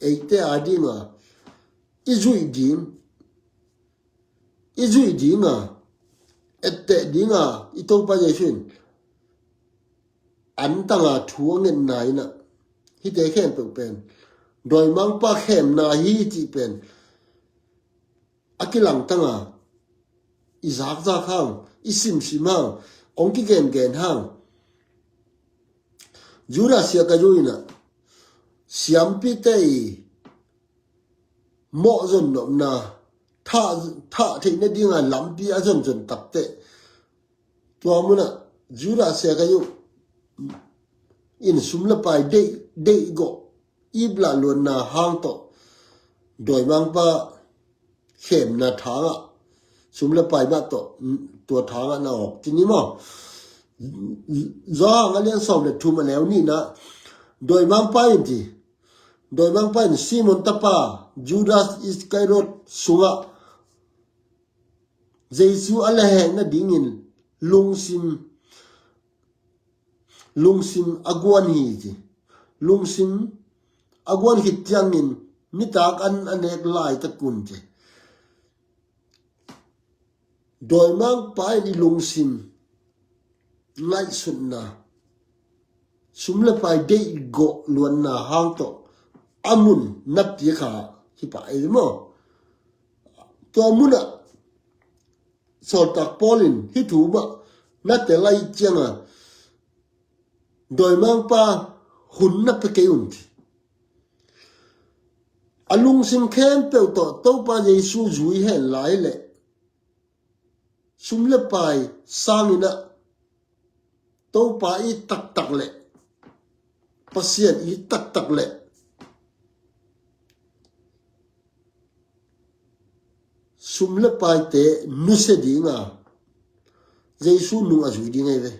eite a dinga i zuih ding, i zuih dinga, etteh dinga i Topa Jesu in antanga thu a ngetna in ah, hihte khempeuh pen dawimangpa khemna hi cih pen a kilangtanga i zakzak hang, i simsim hang, hong kigengen hang, Judah Iskariot in ah siampite i mawhzon nopna, thah, thah theih nadinga lampi a zonzon takteh, tua munah Judah Iskariot in sum le pai deih, deihgawh, iplah luanna hang tawh dawimangpa khemna thangah, sum le pai mah tawh tua thangah na awk ci ni maw? Johan a lian sawm le thum a neu nihna, dawimangpa in ci, dawimangpa in Simon tapa Judas Iskariot sungah Jesu a lehhek nadingin lungsim, lungsim a guan hi ci. Lungsim a guan khit ciangin nitak an a nek laitakun ci. Dawimangpa in i lungsim ngaihsutna, sum le pai deihgawh luanna hang tawh a mun na piak kha hi pah ei maw? Tua munah sawltak Paul in hih thu mah na tel lai cianga dawimangpa hun na pia kei un ci. A lungsim khempeuh tawh Topa Jesu zui hen lai leh sum le pai sangin ah Topa i taktak leh, Pasian i taktak leh sum le paite nusia dinga Jesu nung a zui ding ahi ve.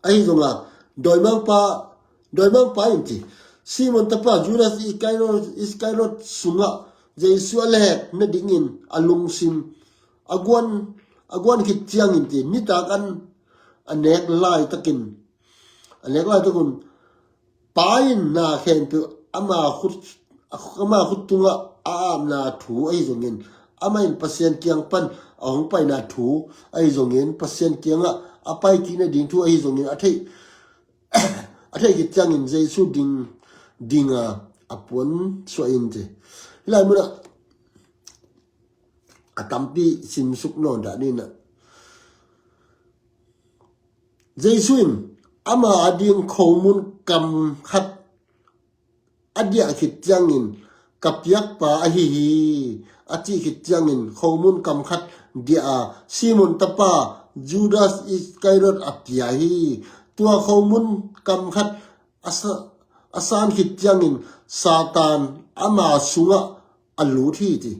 Ahi zonga dawimangpa, dawimangpa in ci, Simon tapa Judas Iskariot, Iskariot sungah Jesu a lehhek nadingin a lungsim a guan, a guan khit ciangin ci, nitak an a nek laitakin, a nek laitakun Pa in na khempeuh ama khut, ama khut tungah a apna thu ahi zongin, amah in Pasian kiang pan a hong paina thu ahi zongin, Pasian kiangah a pai kik nading thu ahi zongin a theih, a theih khit ciangin Jesu ding, dinga a puan suah in ci. Hih lai munah a tampi simsuk nawn dah ni nah. Jesu in ama ading khomun kam khat a diah khit ciangin, ka piakpa ahi hi, a cih khit ciangin khomun kam khat diah a Simon tapa Judas Iskariot a pia hi. Tua khomun kam khat a sa-, a san khit ciangin Satan ama sungah a lut hi ci.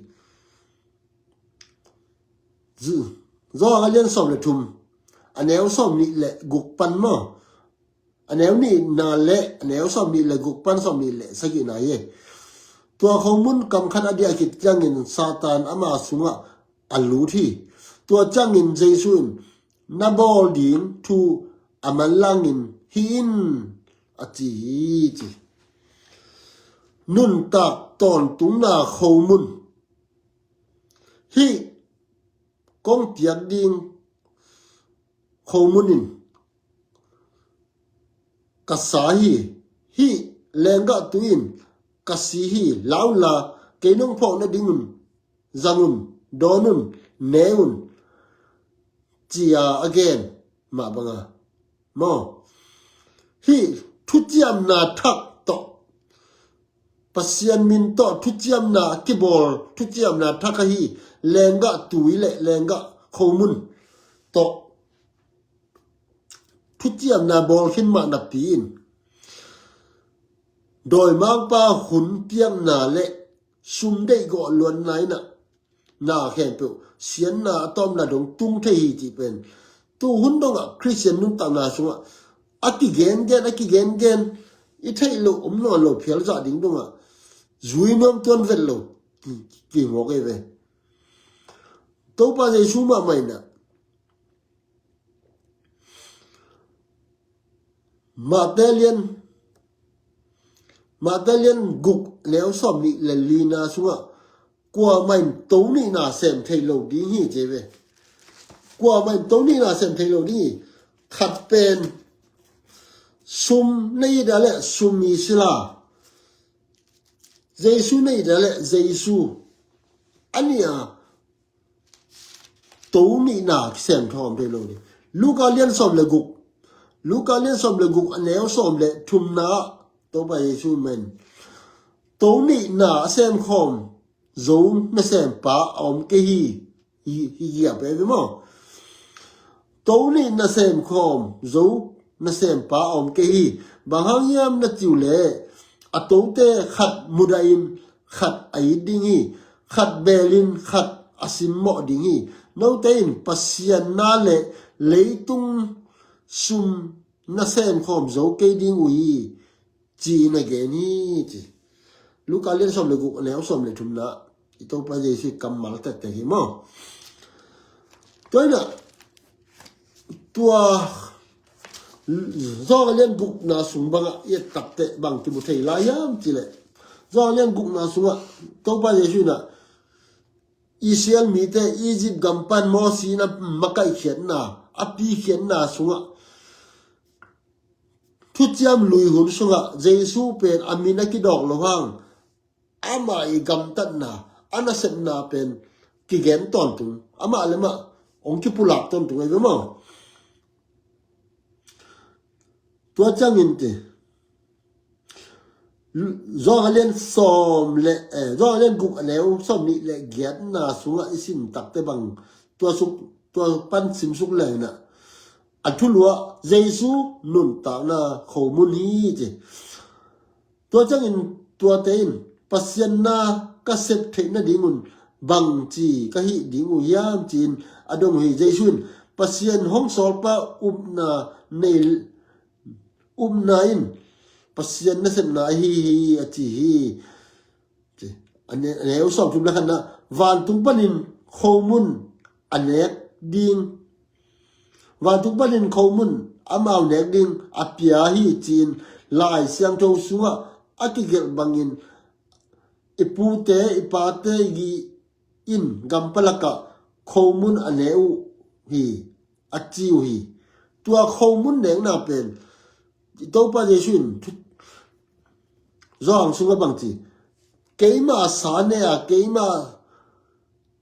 Zu-, Johan a lian sawm le thum a neu sawm nih le guk pan maw, a neu nihna le a neu sawm nih le guk pan sawm nih le sagihna hi. Tua khomun kam khat a diah khit ciangin Satan ama sungah a lut hi. Tua ciangin Jesu in, "Na bawl ding thu a manlangin hih in," a ci hi ci. Nuntak tawntungna khomun. Hih kong piak ding khomun in ka sa hi. Hih lenggah tui in ka si hi. La unla, kei nong phawk nadingun zang un, dawn un, ne un, ci-a a gen mah banga maw, hih thuciamna thak tawh, Pasian min tawh thuciamna kibawl, thuciamna thak ahi lenggah tui le lenggah khomun tawh thuciamna bawl khin mah napi in, dawimangpa hun piakna le sum deihgawh luanna in ah na khempeuh siatna a tawpna dong tung thei hi cih pen tu hun dongah Khristian nuntakna sungah a kigengen, a kigengen, i theih loh om nawn lo phial zah ding dongah zui nuam tuan vet lo ki, ki mawk ei ve. Topa Jesu mahmah in ah Mate lian, Mate lian guk neu sawm nih le lina sungah kuamah in to nihna sem thei lo ding hi ci ve. Kuamah in to nihna sem thei lo ding hi. Khat pen sum na it a le sum i sila, Jesu na it a le Jesu a nih a to nihna kisem thawm thei lo ding. Luka lian sawm le guk, Luka lian sawm le guk a neu sawm le thumna ah Topa Jesu men to nihna a sem khawm zo nasempa a om kei hi. Hi, hi giap e ve maw? To nih nasem khawm zo nasempa a om kei hi. Bang hang hiam na ci uh leh a tote khat mudahin khat a it ding hi. Khat belin khat a simmawh ding hi. Note in Pasian na le leitung sum nasem khawm zo kei ding uh hi, ci-in a gen hi ci. Luka lian sawm le guk a neu sawm le thumna i Topa Jesu i kammal tektek hi maw? Tua in ah tua Johan lian gukna sung bangah i et takte bang kimu thei lai hiam cih leh Johan lian gukna sungah Topa Jesu in ah Israel mite Egypt gam pan Mosi in a makaihkhiatna, a pikhiatna sungah thuciam lui hun sungah Jesu pen a min a kidawk lo hang amah i gamtatna, a nasepna pen kigen tawntung, amah le mah hong kipulak tawntung ahi ve maw? Tua ciangin ti Johan lian sawm le, eh, Johan lian guk a neu sawm nih le giatna sungah i sim takte bang tua suk, tua pan sim suk leng in ah a thulu ah Jesu nuntakna khomun hi ci. Tua ciangin tuate in Pasian na ka sep theih nadingun bangci ka hih ding uh hiam ci-in a dong uh hi. Jesu in Pasian hong sawlpa upna nei, upna in Pasian nasepna ahi hi a ci hi. A ne, a neu sawm thum le khatna, vantung panin khomun a nek ding, vantung panin khomun amau nek ding a pia hi ci-in Lai Siangtho sungah a kigelh bangin i pute i pate i gih in gam palakah khomun a ne uh hi, a ci uh hi. Tua khomun nekna pen i Topa Jesu in thu, Johan sungah bang ci, keima sa ne a keima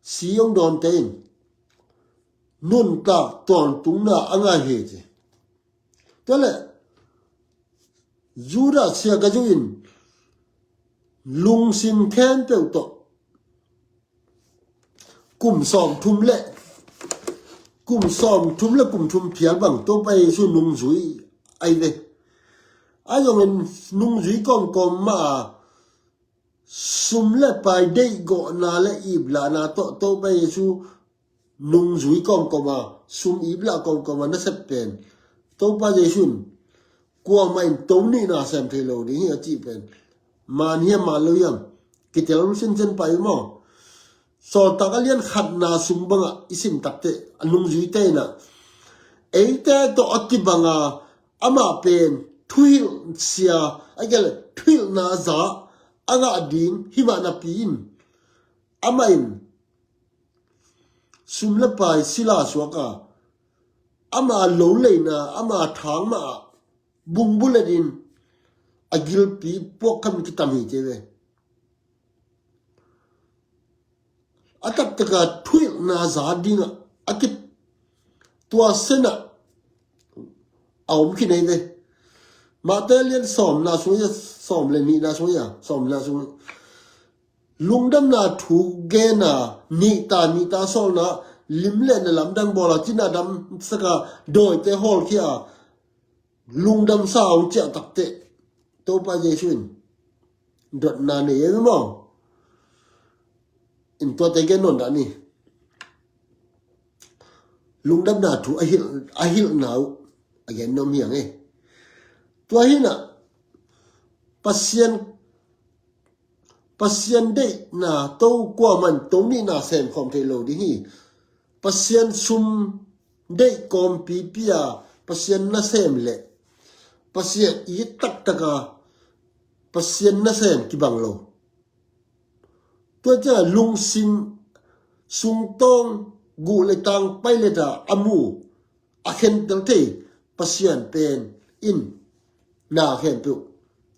si hong dawnte in nuntak tawntungna a ngah hi ci. Tua leh Judas Iskariot in lungsim khempeuh tawh kum sawm thum le, kum sawm thum le kum thum phial bang Topa Jesu nungzui ahi ve. A zongin nungzui kawmkawm mah a sum le pai deihgawhna le iplahna tawh Topa Jesu nungzui kawmkawm a sum ip lah kawmkawm a nasep pen Topa Jesu in kuamah in to nihna sem thei lo ding hi a cih pen man hiam man lo hiam kitel sinsen pah hi maw? Sawltak a lian khatna sung bangah i sim takte a nungzuite inah eite tawh a kibanga amah pen thuhilh sia a gel thuhilhna za a ngah ding himah napi in amah in sum le pai sila suak a ama lo leina ama thang mah ah bungbulet in a gilpi puak khan kitam hi te ve. A taktak a thuhilhna za dingah a kip tua senah a om khin ei ve. Mate lian sawmna sung ia sawm le nihna sung ia sawmna sung lungdamna thu gena nihta nihta sawlna lim le na lamdang bawla cina dam saka dawite hawlkhia lungdam sa hong ciah takte Topa Jesu in dotna nei e maw? In tuate gen nawn dah ni. Lungdamna thu a hilh a hilhna uh a gen nuam hiang e. Tua hinah Pasian Pasian deihna to kuaman to nihna sem khawm thei lo ding hi. Pasian sum deih kawmpipi a Pasian nasem le Pasian it taktaka Pasian nasem kibang lo. Tua ciangah lungsim sungtawng guh le tang paileta a mu a khentel thei Pasian pen in na khempeuh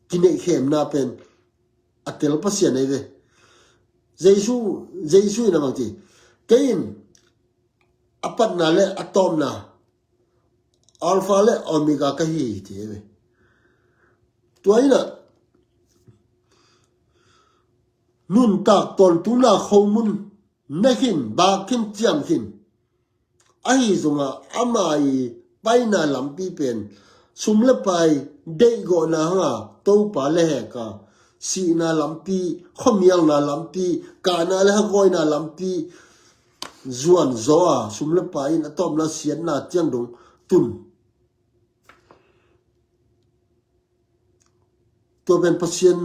kineih khemna pen a tel Pasian ahi ve. Jesu Jesu in a bang ci kei in a patna le a tawpna Alpha le Omega ka hi ti ahi ve. Tua inah nuntak tawntungna khomun na khin bak khin ciam khin ahi zongah ama i paina lampi pen sum le pai deihgawhna hanga Topa le heka sihna lampi khuamialna lampi kahna le hagawina lampi zuan zaw a sum le pai in a tawpna siatna ciang dong tun. Tua pen Pasian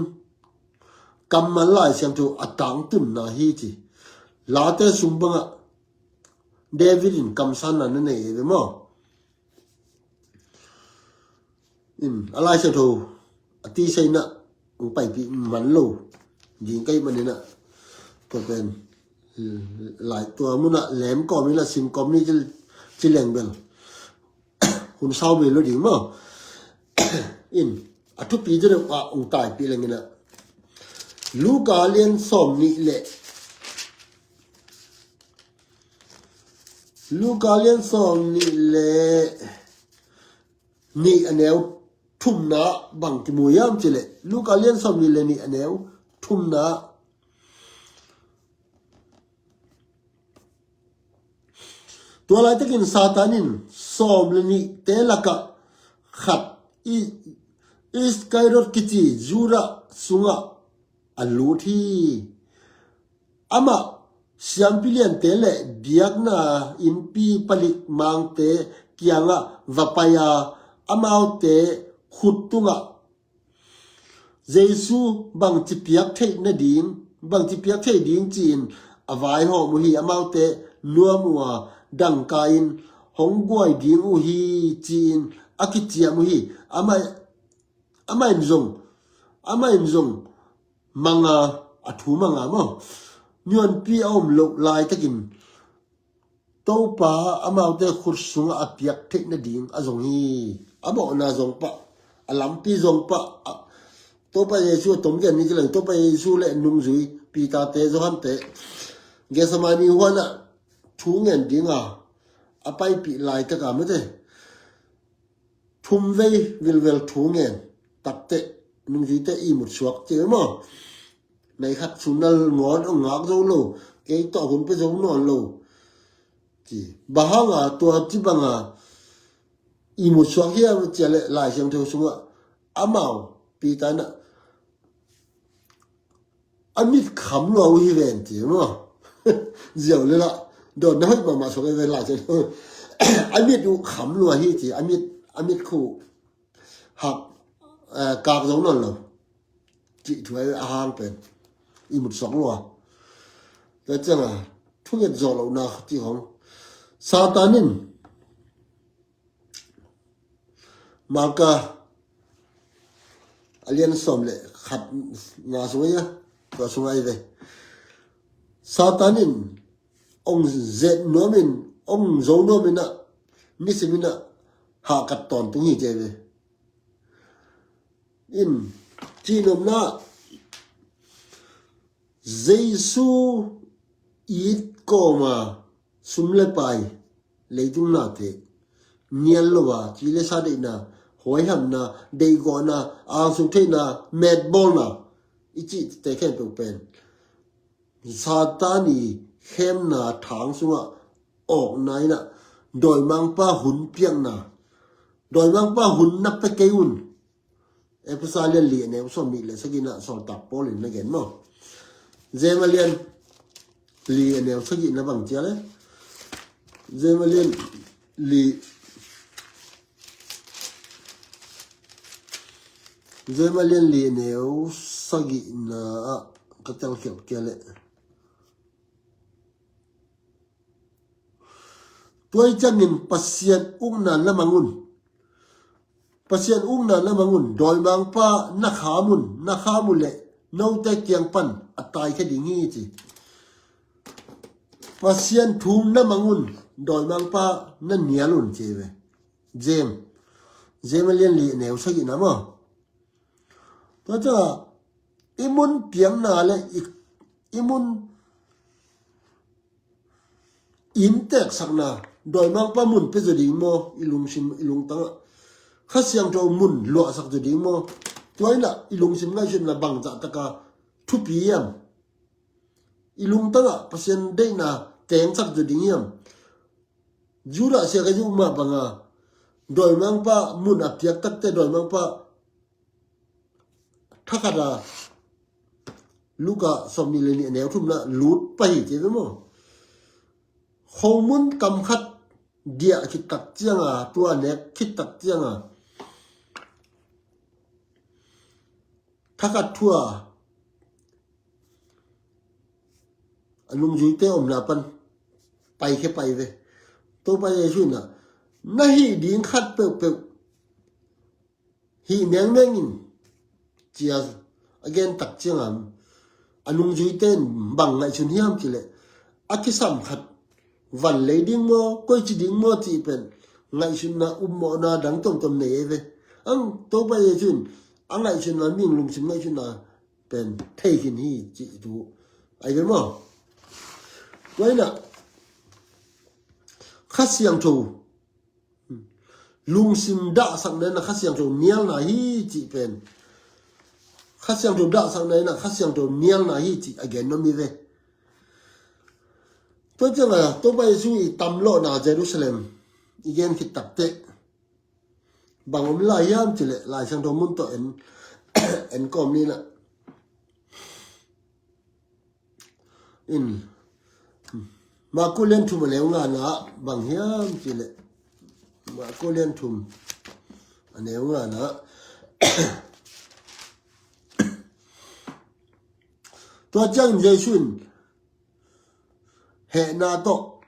kammal Lai Siangtho a tangtunna hi ci. Late sung bangah David in kamsanna na nei e ve maw? In a Lai Siangtho a tisaina hong paipih man lo ding ka hih maninah tua pen lai tua munah lem kawm inah sim kawm ni ci leng bel hun sau ve lo ding maw? In a thupi te deuh ah hong taipih leng inah Luka lian sawm nih le Luka lian sawm nih le nih a neu thumna bang kimu hiam cileh Luka lian sawm nih le nih a neu thumna. Tua laitakin Satan in sawm le nihte lakah khat Iskariot kici Judah sungah a lut hi. Amah siampi liante le biakna innpi palik mangte kiangah va pai a amaute khut tungah Jesu bangci piak theih nading bangci piak theih ding ci-in a vaihawm uh hi. Amaute nuam uh a dangka in hong guai ding uh hi ci-in a kiciam uh hi. Amah amah in zong amah in zong manga a thu manga maw? Nuanpi a om loh laitakin Topa amaute khut sungah a piak theih nading a zong hi. A mawhna zong pah a lampi zong pah Topa Jesu a tomgen ni ci leng Topa Jesu le nungzui Peter te Johan te Gethsemane huanah thu ngen dinga a paipih laitaka mate thum vei vilvel thu ngen takteh nungzuite ihmut suak ci ve maw? Nei khat sunal ngawn a ngak zo lo kei tawh hun pe zo nawn lo ci. Bang hanga tua ci banga ihmut suak hiam cia le Lai Siangtho sungah amau Peter na a mit kham lua uh hi ven ti maw? Ziau le lah dawn na hoih mahmah suak hi ven lah cian. A mit uh kham lua hi ci, a mit, a mit khu hak, eh, kak zo nawn lo. Cih thu a hang pen i mut sawk lua. Tua cianga thunget zawh lohna cih hong Satan in Marka a lian sawm le khat nga sung ahi a, tua sung ahi ve. Satan in ong zet nuamin, ong zo nuamin ah, nisimin ah hahkat tawntung hi ci ahi ve. In, cihnopna Jesu it kawma sum le pai, leitung nate nial lo a, ci le sa deihna, huaihamna, deihgawhna, angsuk theihna, metbawlna, i cihte khempeuh pen Satan i khemna thang sungah awkna inah dawimangpa hun piakna, dawimangpa hun na pia kei un. Efesa lian li a neu sawm nih le sagihna Sawltak Paul in na gen maw? James a lian li a neu sagihna bang cia le? James a lian li, James a lian li a neu sagihna ah ka telkhialh kia le. Tua hi ciangin Pasian ukna na mang un. Pasian ukna na mang un. Dawimangpa na kham un. Na kham uh leh note kiang pan a taikhia ding hi ci. Pasian thu na mang un. Dawimangpa na nial un ci ve. James. James a lian li a neu sagihna maw? Tua ciangah i mun piakna le i, i mun innteeksakna, dawimangpa mun pia zaw ding maw, i lungsim, i lungtangah Kha Siangtho mun luahsak zaw ding maw? Tua inah i lungsim ngaihsutna bangzah taka thupi hiam? I lungtangah Pasian deihna tengsak zaw ding hiam? Judah sia ka Jew mah banga dawimangpa mun a piak takte dawimangpa thakhat a Luka sawm nih le nih a neu thumna lut pah hi ci ve maw? Khomun kam khat diah khit tak cianga, tua nek khit tak cianga thakhat thu a a nungzuite omna pan paikhia pai ve. Topa Jesu inah na hih ding khat peuhpeuh hih mengmeng in ci a gen tak ciangah a nungzuite in bang ngaihsun hiam ci leh a kisam khat van lei ding maw, koici ding maw cih pen ngaihsutna upmawhna dang tomtom nei ei ve. Ang Topa Jesu in a ngaihsutna, mihing lungsim ngaihsutna pen thei khin hi cih thu ai ve maw? Tua inah Kha Siangtho lungsim dahsakna inah Kha Siangtho nialna hi cih pen, Kha Siangtho dahsakna inah Kha Siangtho nialna hi cih a gen nuam hi ve. Tua ciangah Topa Jesu i tamlawhna Jerusalem i gen khit takteh bang om lai hiam ci leh Lai Siangtho mun tawh en, en kawm ni inah. In, Marku lian thum a neu ngana bang hiam ci leh, Marku lian thum a neu ngana tua ciangin Jesu in hehna tawh,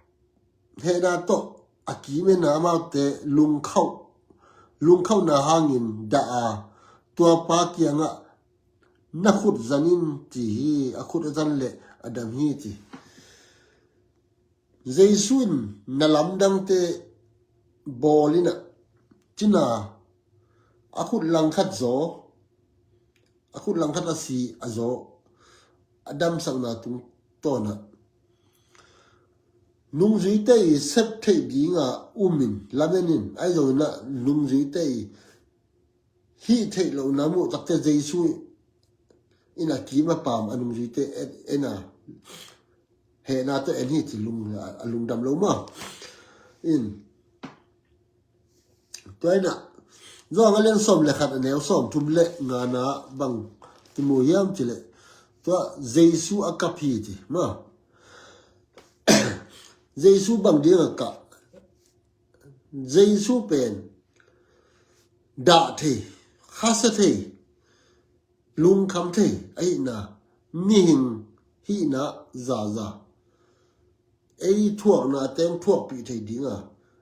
hehna tawh a kimin amaute lungkhauh, lungkhauhna hangin dah a, tua pa kiangah na khut zan in ci hi, a khut a zan leh a dam hi ci. Jesu in na lamdangte bawl inah cina a khut langkhat zaw, a khut langkhat a si a zaw, a damsakna tungtawnah nungzuite i sep theih dinga umin lamen in, ahi zongin ah nungzuite i hih theih lohna muh takte Jesu in a kim a pam a nungzuite en, en a hehna tawh en hi ci lung, a lungdam lo maw? In tua inah Johan a lian sawm le khat a neu sawm thum le ngana bang kimu hiam ci leh tua Jesu a kap hi ci maw? Jesu bang dinga kah? Jesu pen dah thei, khasa thei, lungkham thei ahihna, mihing hihna zaza, ei thuakna teng thuakpih thei dinga,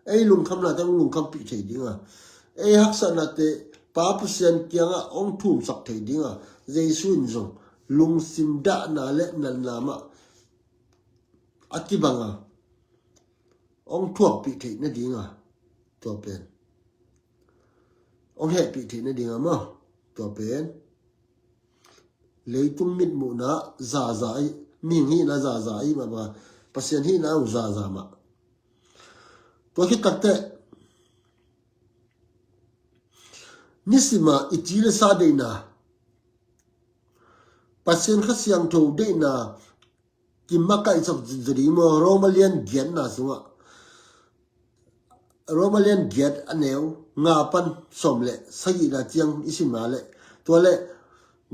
ei lungkhamna teng lungkhampih thei dinga, ei haksatna te Pa Pasian kiangah hong thumsak thei dinga, Jesu in zong lungsim dahna le natna mah a kibanga hong thuakpih theih nadinga, tua pen hong hehpih theih nadinga maw, tua pen leitung mitmuhna zaza ahi, mihing hihna zaza ahi mah banga Pasian hihna hong zaza mah. Tua khit takteh nisima i ci le sa deihna, Pasian Kha Siangtho deihna kimakaihsak zaw ding maw? Roma lian giatna sungah, Roma lian giat a neu nga pan sawm le sagihna ciang i sim a leh, tua le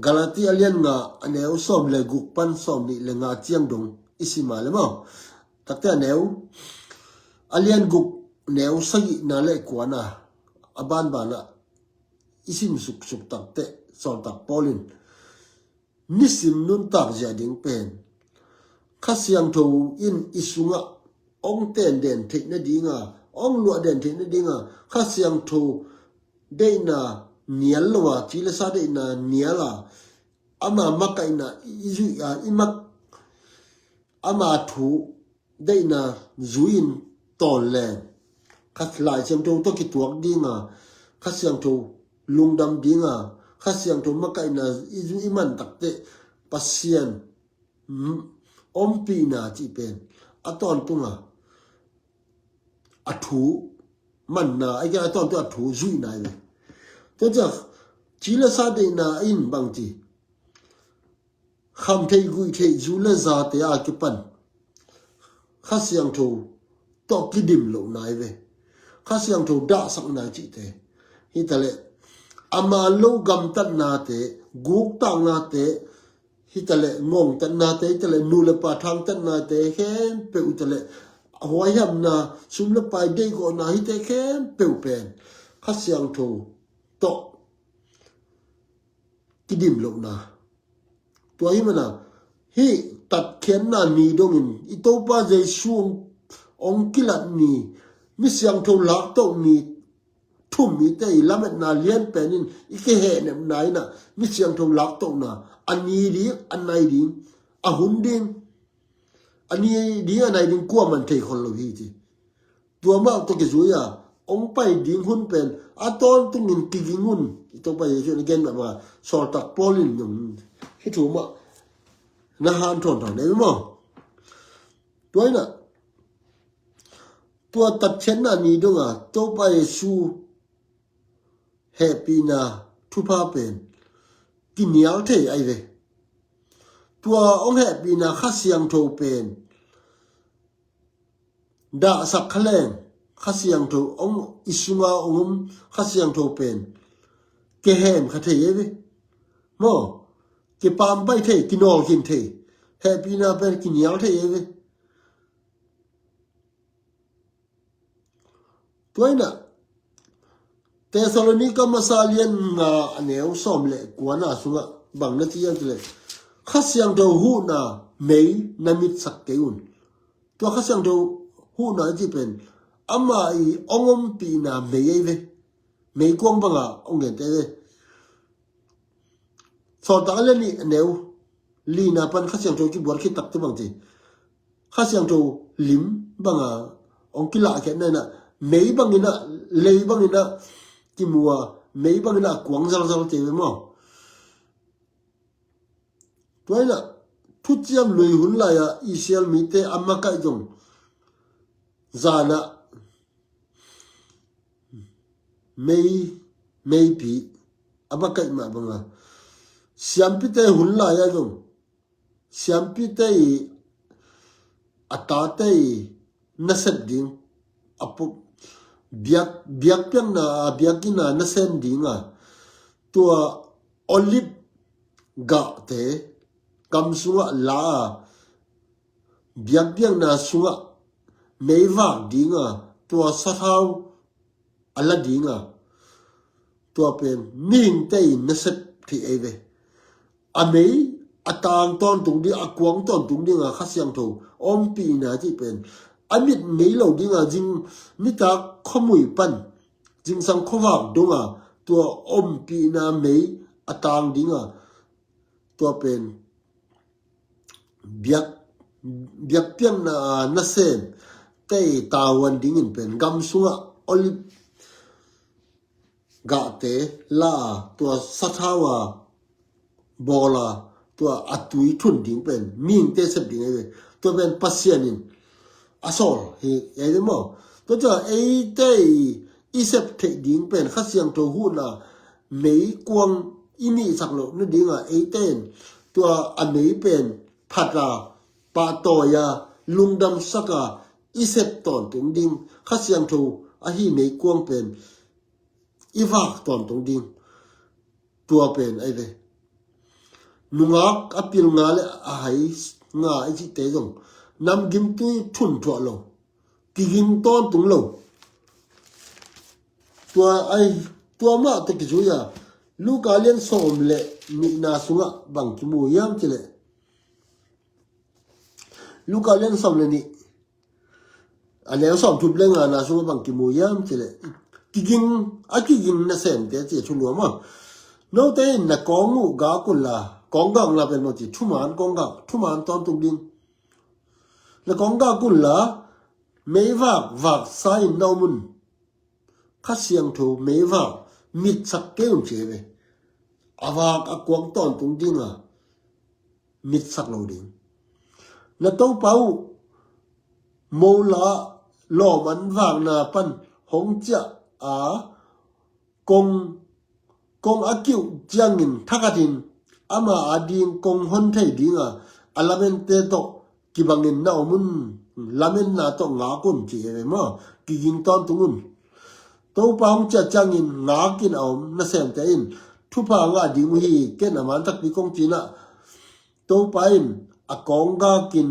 Galati a lian nga a neu sawm le guk pan sawm nih le nga ciang dong i sim a leh maw? Takte a neu a lian guk neu sagihna le kuana a banbana i sim suksuk takte sawltak Paul in nisim nuntak zia ding pen Kha Siangtho in i sungah hong ten den theih nadinga, hong luah den theih nadinga, Kha Siangtho deihna nial lo a, ci le sa deihna nial a, ama makaihna i zuih a, i mak, ama thu deihna zui-in tawn leng, Kha Lai Siangtho tawh kituak dinga, Kha Siangtho lungdam dinga, Kha Siangtho makaihna i zui i man takteh Pasian ompihna cih pen a tawntunga a thu manna, a tawntung a thu zuihna hi ve. Tua ciang ci le sa deihna in bang ci, kham theih guih theih zu le zate a kipan Kha Siangtho tawh kidim lohna hi ve. Kha Siangtho dahsakna cihte hi ta leh, a man lo gamtatnate, guktaknate hi ta leh, ngongtatnate hi ta leh, nu le pa thangtatnate khempeuh hi ta leh, huaihamna, sum le pai deihgawhna hite khempeuh pen Kha Siangtho tawh kidim lohna. Tua hi mana, hih tatkhiatna ni dongin i Topa Jesu hong, hong kilat ni, mi siangtho laktoh ni, thum mite i lametna lian penin i kihehnepna inah, mi siangtho laktohna a ni ding, a nai ding, a hun ding, a ni ding a nai ding kuaman thei khol lo hi ci. Tua mah tawh kizui a hong pai ding hun pen a tawntungin kiging un. I Topa Jesu in a gen mah banga sawltak Paul in hih thu mah na hanthawn thawn dei maw? Tua inah tua tatkhiatna ni donga Topa Jesu hehpihna thupha pen kinial thei ahi ve. Tua hong hehpihna Kha Siangtho pen dahsak kha leng, Kha Siangtho hong i sunga hong om Kha Siangtho pen kihem kha thei ahi ve. Maw, kipampai thei, kinawlkhin thei, hehpihna pen kinial thei ahi ve. Tua inah Thessalonika masa lian nga a neu sawm le kuana sungah bang na ci hiam cih leh, Kha Siangtho huhna mei na mitsak kei un. Tua Kha Siangtho huhna i cih pen ama i hong ompihna mei ahi ve. Meikuang banga hong gente ahi ve. Sawltak a lian nih a neu lina pan Kha Siangtho kibuat khit takte bang ci, Kha Siangtho lim banga hong kilahkhiatna inah mei banginah, lei banginah kimu a, mei banginah kuang zalzal ci ve maw? Tua inah thuciam lui hun lai-a Israel mite a makaih zong zanah mei, meipi a makaih mah banga siampite hun lai-a zong siampite i a tate i nasep ding, a pu-, biak, biakpiakna a biakinn a nasem dinga tua olive gahte kam sungah la a biakpiakna sungah meivak dinga tua sathau a la dinga, tua pen mihingte in na sep theih ei ve. A mei a tang tawntung ding, a kuang tawntung dinga Kha Siangtho ompihna cih pen a mit ngei lo dinga, zing nitak khuamui pan zingsang khuavak donga tua ompihna mei a tang dinga, tua pen biak, biakpiakna a nasem tei tavuan dingin pen gam sungah olive gahte la a, tua sathau a bawl a, tua a tui thun ding pen mihingte sep ding ei ve. Tua pen Pasian in a sawl hi ei ve maw? Tua tua eite i, i sep theih ding pen Kha Siangtho huhna meikuang i nihsak loh nadinga eite in tua a mei pen phat a, pahtawi a, lungdamsak a, i sep tawntung ding, Kha Siangtho ahi meikuang pen i vak tawntung ding, tua pen ei ve. Nungak a pil nga le a hai nga i cihte zong namgimtui thun thuah lo, kiging tawntung lo. Tua ai, tua mah tawh kizui a, Luka lian sawm le nihna sungah bang kimu hiam cih leh, Luka lian sawm le nih, a neu sawm thum le ngana sungah bang kimu hiam cih leh, kiging, a kiging nasemte ci a thu lua maw. Note in na kawng uh gak unla, kawng gakna pen maw ci, thuman kawng gak, thuman tawntung ding. Na kawng gak unla, meivak vaksa in na om un. Kha Siangtho meivak mitsak kei un ci ei ve. A vak a kuang tawntung dinga mitsak lo ding. Na Topa uh mola lawm an vakna pan hong ciah a, kong, kong a kiuh ciangin thakhatin ama ading kong hon thei dinga a lamente tawh kibangin na om un. Lamenna tawh ngak un ci ei ve maw. Kiging tawntung un. Topa hong ciah ciangin ngakin a om nasemte in thupha ngah ding uh hi. Ken a man takpi kong ci-in ah, Topa in a kawng gakin,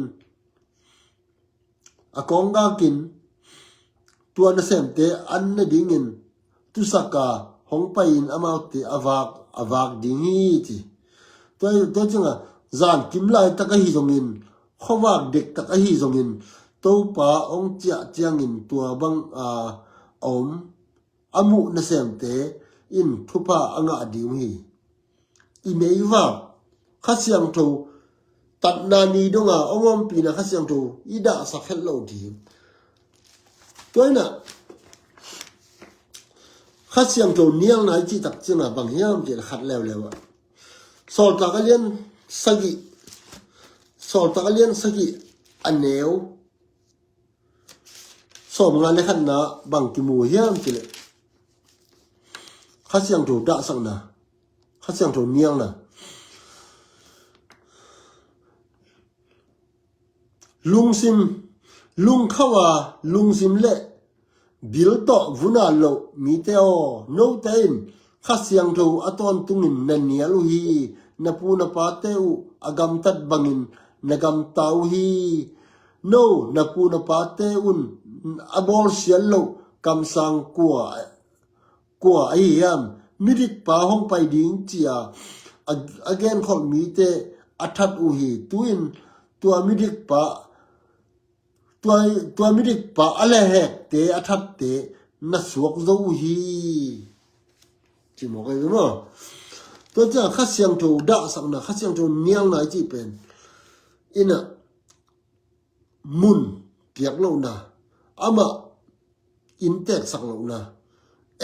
a kawng gakin tua nasemte an nadingin tusak a hong pai-in amaute a vak, a vak ding hi ci. Tua, tua cianga zankim laitak ahi zongin, khuavak dektak ahi zongin, Topa hong ciah ciangin tua bang a, a om a muh nasemte in thupha a ngah ding uh hi. I meivak Kha Siangtho tatna ni donga hong ompihna Kha Siangtho i dahsak het lo ding. Tua inah Kha Siangtho nialna i cihtak cianga bang hiam cih le khat leuleu ah, Sawltak a lian sagih, Sawltak a lian sagih a neu sawmnga le khatna bang kimu hiam cih leh Kha Siangtho dahsakna, Kha Siangtho nialna. Lungsim, lungkhauh a lungsim le bil tawh vun at loh mite aw, note in Kha Siangtho a tawntungin na nial uh hi. Na pu na pate uh a gamtat bangin na gamta uh hi. No na pu na pate un a bawlsiat loh kamsang kua, kua ahi hiam? Midikpa hong pai ding ci-a a, a genkholh mite a that uh hi. Tu-in tua midikpa, tua, tua midikpa a lehhekte, a thatte na suak zo uh hi. Ci mawk ahi ve maw. Tua ciang Kha Siangtho dahsakna, Kha Siangtho nialna i cih pen inah mun piak lohna, amah innteksak lohna,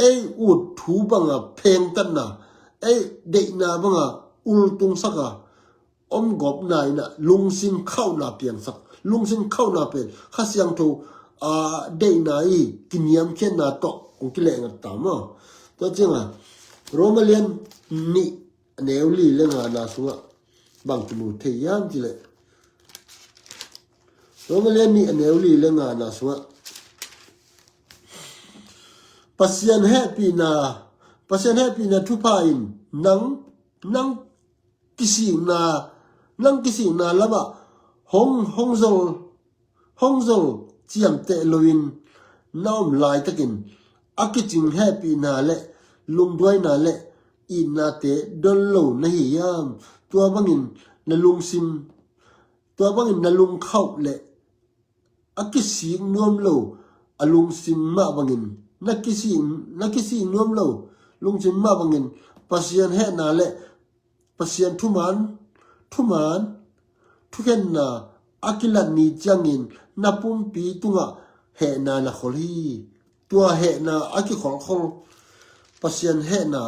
ei ut thu banga phengtatna, ei deihna banga ultungsaka om gawpna inah lungsim khauhna piangsak. Lungsim khauhna pen Kha Siangtho a deihna i kiniamkhiatna tawh kong kilehngat ta maw. Tua cianga Roma lian nih a neu li le ngana sungah bang kimu thei hiam cih leh, Roma lian nih a neu li le ngana sungah Pasian hehpihna, Pasian hehpihna thupha in nang, nang kisikna, nang kisikna lamah hong, hong zol, hong zol ciamteh loin na om laitakin a kicing hehpihna le lungduaina le itnate don lo na hi hiam? Tua bangin na lungsim, tua bangin na lungkhauh le a kisik nuam lo a lungsim mah bangin, na kisik, na kisik nuam lo lungsim mah bangin Pasian hehna le Pasian thuman, thuman, thukhenna a kilat ni ciangin na pumpi tungah hehna na khol hi. Tua hehna a kikholkhol, Pasian hehna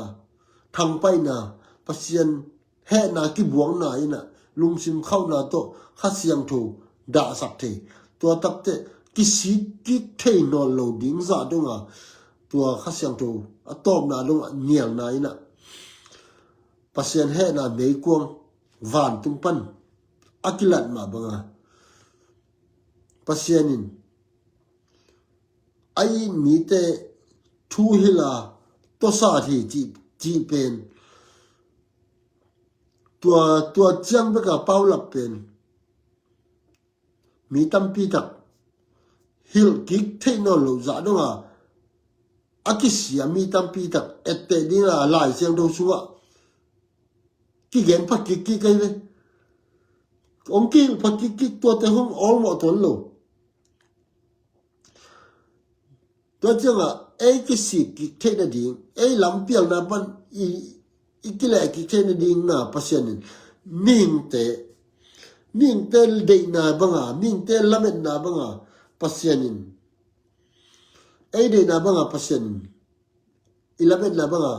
thangpaihna, Pasian hehna kibuakna in ah lungsim khauhna tawh Kha Siangtho dahsak thei. Tua takte kisik kik thei nawn lo ding zah dong a, tua Kha Siangtho a tawpna dong a nialna in ah Pasian hehna meikuang vantung pan a kilat mah banga Pasian in a it mite thu hilh a tawsat hi cih, cih pen tua, tua ciang beka paulap pen mi tampi tak hilh kik theih nawn lo zah dong a, a kisia mi tampi tak etteh ding a Lai Siangtho sungah kigen pha kik kik ahi ve. Hong kihilh pha kik kik, tuate hong awlmawh tuan lo. Tua ciangah ei kisik kik theih nading, ei lampialna pan i, i kileh kik theih nading na Pasian in mihingte, mihingte deihna banga, mihingte lametna banga Pasian in, ei deihna banga Pasian in i lametna banga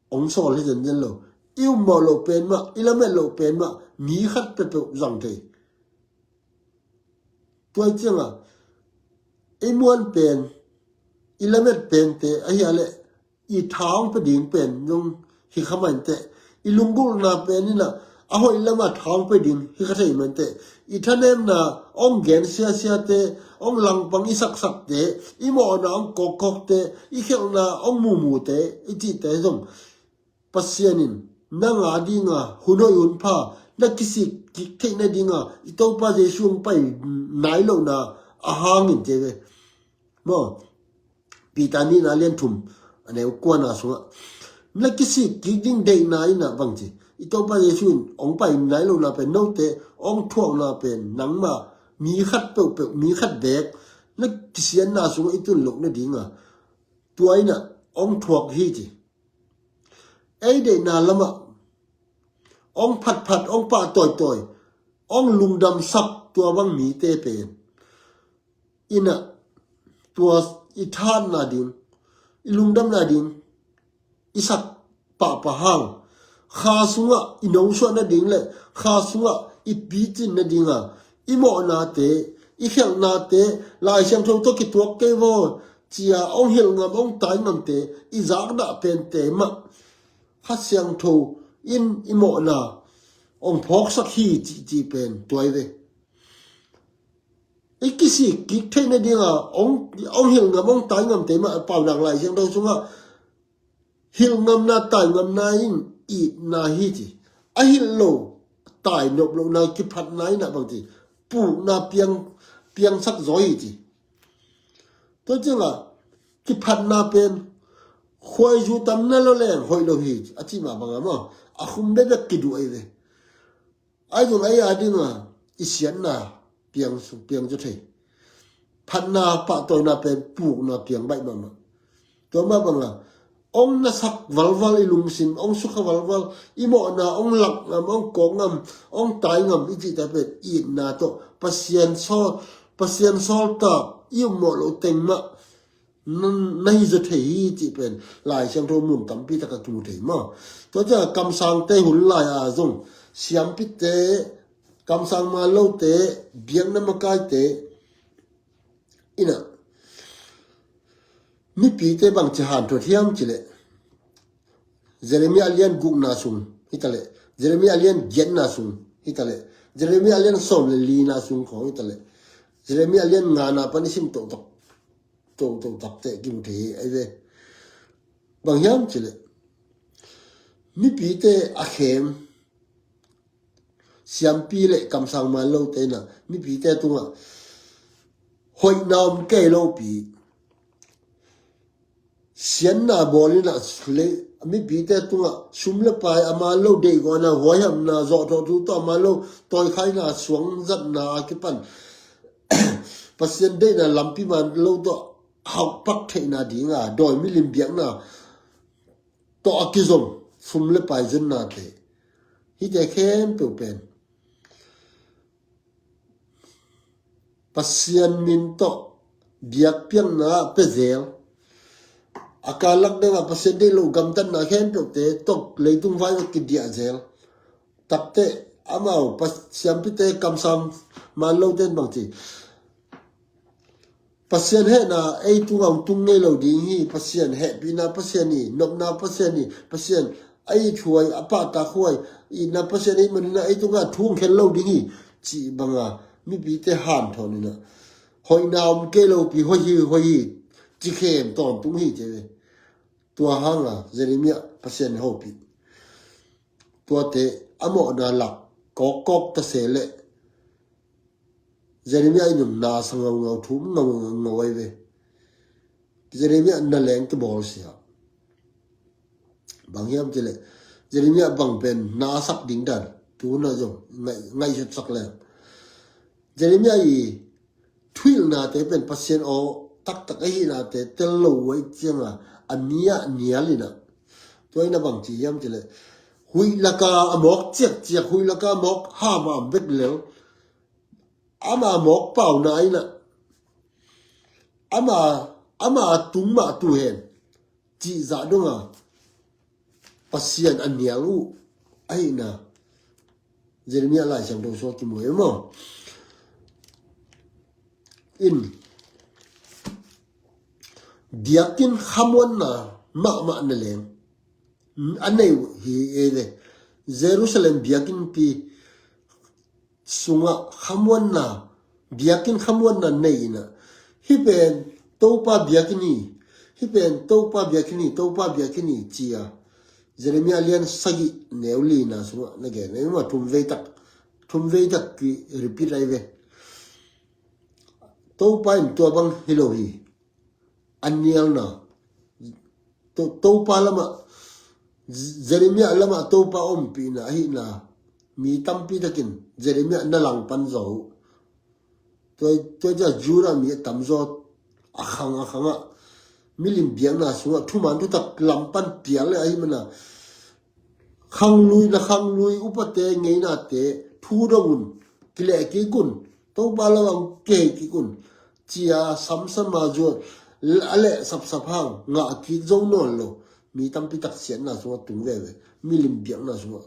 hong sawl hi zenzen lo. I ummawh loh pen mah, i lamet loh pen mah mi khat peuhpeuh zang thei. Tua ciangah i muan pen, i lamet pente ahi a leh i tha hong pe ding pen zong hi kha mah inteh. I lunggulhna pen in ah a hoih lamah tha hong pe ding hi kha thei mah inteh. I thanemna hong gen siasiate, hong langpang i saksakte, i mawhna hong kawkkawkte, i khelhna hong mumute, i cihte zong Pasian in nang a dinga hun hoih hun pha na kisik kik theih nadinga i Topa Jesu hong pai nai lohna a hangin ci ve. Maw, Peter nihna lian thum a neu kuana sungah na kisik kik ding deihna in ah bang ci, i Topa Jesu in hong pai nai lohna pen, note hong thuakna pen nangmah mi khat peuhpeuh, mi khat beek na kisiatna sungah i tun loh nadinga tua in ah hong thuak hi ci. Ei deihna lamah hong phatphat, hong pahtawitawi, hong lungdamsak tua bang mite pen in ah tua i thatna ding, i lungdamna ding i sak pahpah hang, Kha sungah i nosuah nading le Kha sungah i picin nadinga i mawhnate, i khelhnate, Lai Siangtho tawh kituak kei vaw cia hong hilh ngam, hong tai ngamte, i zakdah pente mah Kha Siangtho in i mawhna hong phawksak hi cihcih pen tua hi ve. I kisik kik theih nadinga hong, hong hilh ngam, hong tai ngamte mah a paunak Lai Siangtho sungah hilh ngamna, tai ngamna in itna hi ci. A hilh lo, tai nop lohna, kiphatna in ah bang ci, pukna piang, piangsak zaw hi ci. Tua ciangah kiphatna pen khuaizu tam na lo leng hoih lo hi a cih mah bangah maw, a khum bekbek kiduh ahi ve. Ahi zong ei a dinga i siatna piang, piang zaw thei. Phatna pahtawina pen pukna piang baih mahmah. Tua mah bangah hong nasak valval i lungsim, hong sukha valval i mawhna, hong lak ngam, hong kawk ngam, hong tai ngam i cihte pen itna tawh Pasian sawl, Pasian sawltak i ummawh loh teng mah na, na hi zaw thei hi cih pen Lai Siangtho mun tampi takah kimu thei maw. Tua ciangah kamsangte hun lai-a zong siampite, kamsang manlote, biakna makaite in ah mipite bangci hanthawn hiam cih leh Jeremiah lian gukna sung hi ta leh, Jeremiah lian giatna sung hi ta leh, Jeremiah lian sawm le lina sung khawng hi ta leh, Jeremiah lian ngana pan i sim tohtoh, tohtoh takte kimu thei hi ahi ve. Bang hiam cih leh mipite a khem siampi le kamsang manlote in ah mipite tungah hoihna om kei lopi, siatna bawl in ah, le, mipite tungah sum le pai a man lo, deihgawhna, huaihamna, zawhthawh thu tawh a man lo, tawikhaina, suangzatna a kipan, Pasian deihna lampi man lo tawh hauhpak theihna dinga dawi milim biakna tawh a kizom sum le pai zunnate, hihte khempeuh pen Pasian min tawh biakpiakna ah pia zel. A kalak dangah Pasian deih loh gamtatna khempeuhte tawh leitung vai va kidiah zel. Takteh amau pa-, siampite kamsang man lote in bang ci, Pasian hehna ei tungah hong tung ngei lo ding hi. Pasian hehpihna Pasian hi, nopna Pasian hi, Pasian a ithuai, a pahtakhuai, itna Pasian ei maninah ei tungah thu hong khen lo ding hi, cih banga mipite hanthawn inah, hoihna om kei lopi, hoih hi, hoih hi, ci khem tawntung hi ci ve. Tua hanga Jeremiah Pasian hopih. Tuate a mawhna lak kawkkawk ta se leh Jeremiah in um na sa ngaungau, thum ngaungau ai ve. Jeremiah na leng kibawl sia. Bang hiam cileh Jeremiah bang pen na a sak ding dan tu na zong ngai, ngaihsutsak leng. Jeremiah i thuhilhnate pen Pasian aw taktak ahihnate tel lo uh ahi cianga a nia nial inah. Tua ina bang ci hiam cileh huih laka a mawk ciakciak, huih laka a mawk hamham bek lel, ama mawk pauna inah, ama, ama tung mah tu hen cih zah donga Pasian a nial uh ahihna Jeremiah Lai Siangtho sua kimu e maw? In biakinn khamuanna mahmah na leng a nei uh hi e le. Jerusalem biakinnpi sungah khamuanna, biakinn khamuanna nei inah, hih pen Topa biakinn hi, hih pen Topa biakinn hi, Topa biakinn hi cia Jeremiah lian sagih neu lina sungah na gen. Ei mah thum vei tak, thum vei tak ki repeat ai ve. Topa in tua bang hi lo hi. A nialna, To-, Topa lamah, Jeremiah lamah Topa ompihna ahihna mi tampi takin Jeremiah na langpan zaw uh. Tua, tua cia Judah mi a tamzaw a khang a khangah milim biakna sungah thuman thutak lampan pial le ahi mana khanglui, na khanglui upate ngeinate thu dong un, kileh kik un, Topa lamah kihei kik un. Cia samsama zuan a leh sapsap hang ngah kik zo nawn lo. Mi tampi tak siatna sungah tung veve, milim biakna sungah,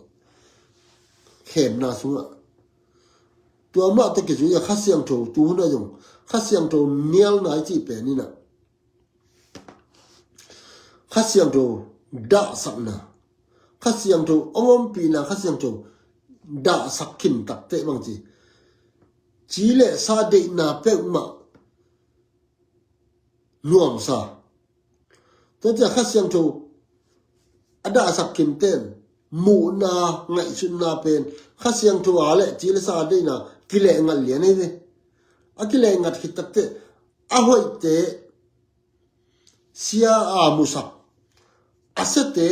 khemna sungah. Tua mah tawh kizui a Kha Siangtho tu hunah zong Kha Siangtho nialna i cih pen inah Kha Siangtho dahsakna, Kha Siangtho ompihna, Kha Siangtho dahsak khin takteh bang ci, ci le sa deihna peuhmah nuamsa. Tua cia Kha Siangtho a dahsak khin ten muhna, ngaihsutna pen Kha Siangtho a le ci le sa deihna kileh ngat lian ei ve. A kileh ngat khit takteh a hoihte sia a musak, a siate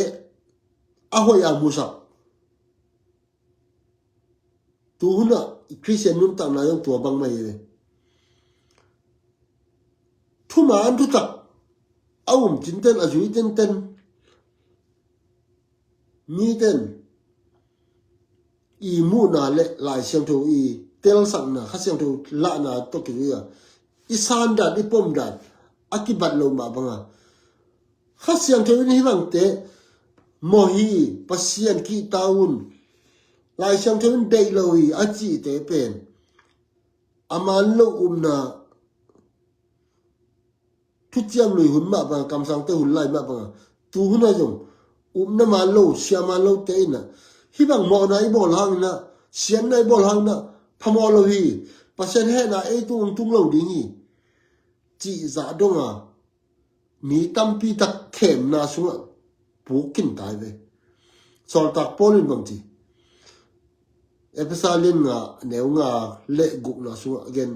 a hoih a musak. Tu hunah Khristian nuntakna zong tua bangmah hi ve. Thuman thutak a um tinten, a zui tinten, miten i muhna le Lai Siangtho i telsakna, Kha Siangtho lahna tawh kizui a i sandan, i pomdan a kibat loh mah banga Kha Siangtho in hih bangte mawh hi, Pasian kihta un, Lai Siangtho in deih lo hi a cihte pen a man lo upna, thuciam lui hun mah banga, kamsangte hun lai mah banga, tu hunah zong upna man lo, sia man lote inah hih bang mawhna i bawl hanginah, siatna i bawl hanginah phamawh lo hi. Pasian hehna ei tung hong tung lo ding hi, cih zah donga mi tampi tak khemna sungah puk khin tai ve. Sawltak Paul in bang ci, Efesa lian nga, neu nga le gukna sungah gen,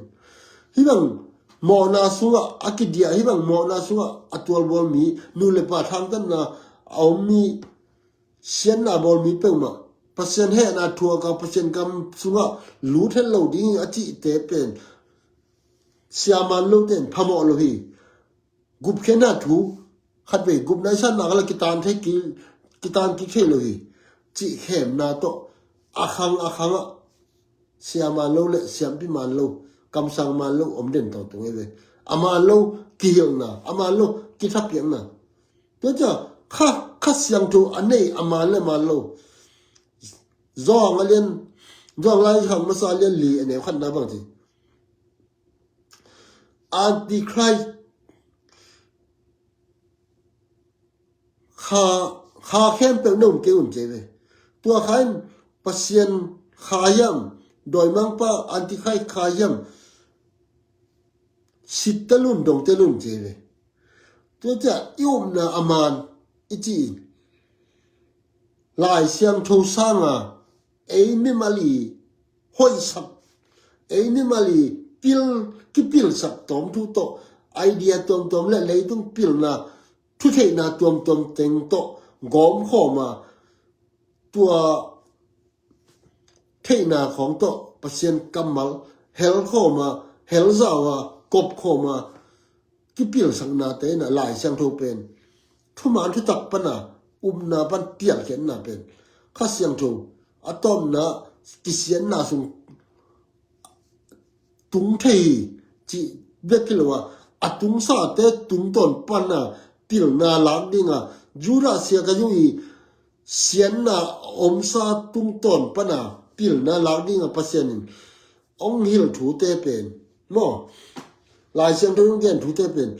hih bang mawhna sungah a kidiah, hih bang mawhna sungah a tualbawl mi, nu le pa thangtatna a om mi, siatna bawl mi peuhmah, Pasian hehna thuak a Pasian gam sungah lut het lo ding a cihte pen siaman lote in phamawh lo hi. Gupkhiatna thu khatvei gupna i satna kala kitan thei ki, kitan kik thei lo hi. Cih khemna tawh a khang a khangah siaman lo le siampiman lo, kamsangman lo om den tawh tung ei ve. A man lo kihilhna, a man lo kithapiakna. Tua ciah kha, kha siangtho a nei a man le man lo. Zawng a lian, zawng lai khang masa a lian li a neu khatna bang ci. Antichrist kha, kha khempeuh na um kei un ci ei ve. Tua kha in Pasian kha hiam, dawimangpa Antichrist kha hiam, sit ta lun dong te lun ci ei ve. Tua ciah i upna a man i ci in Lai Siangtho sanga ei mimal i hoihsak, ei mimal i pil, kipilsak tawm thu tawh, idea tuamtuam le leitung pilna, thutheihna tuamtuam teng tawh gawm khawm a, tua theihna khawng tawh Pasian kammal hel khawm a, hel zau a, kop khawm a, kipilsaknate in a Lai Siangtho pen thuman thutak pana upna pan pialkhiatna pen Kha Siangtho a tawpna kisiatna sung tung thei hi cih bek hi lo a, a tungsate tungtawn pana pilna lak dinga Judah sia ka zung i siatna omsa tungtawn pana pilna lak dinga Pasian in ong hilh thute pen maw, Lai Siangtho ong gen thute pen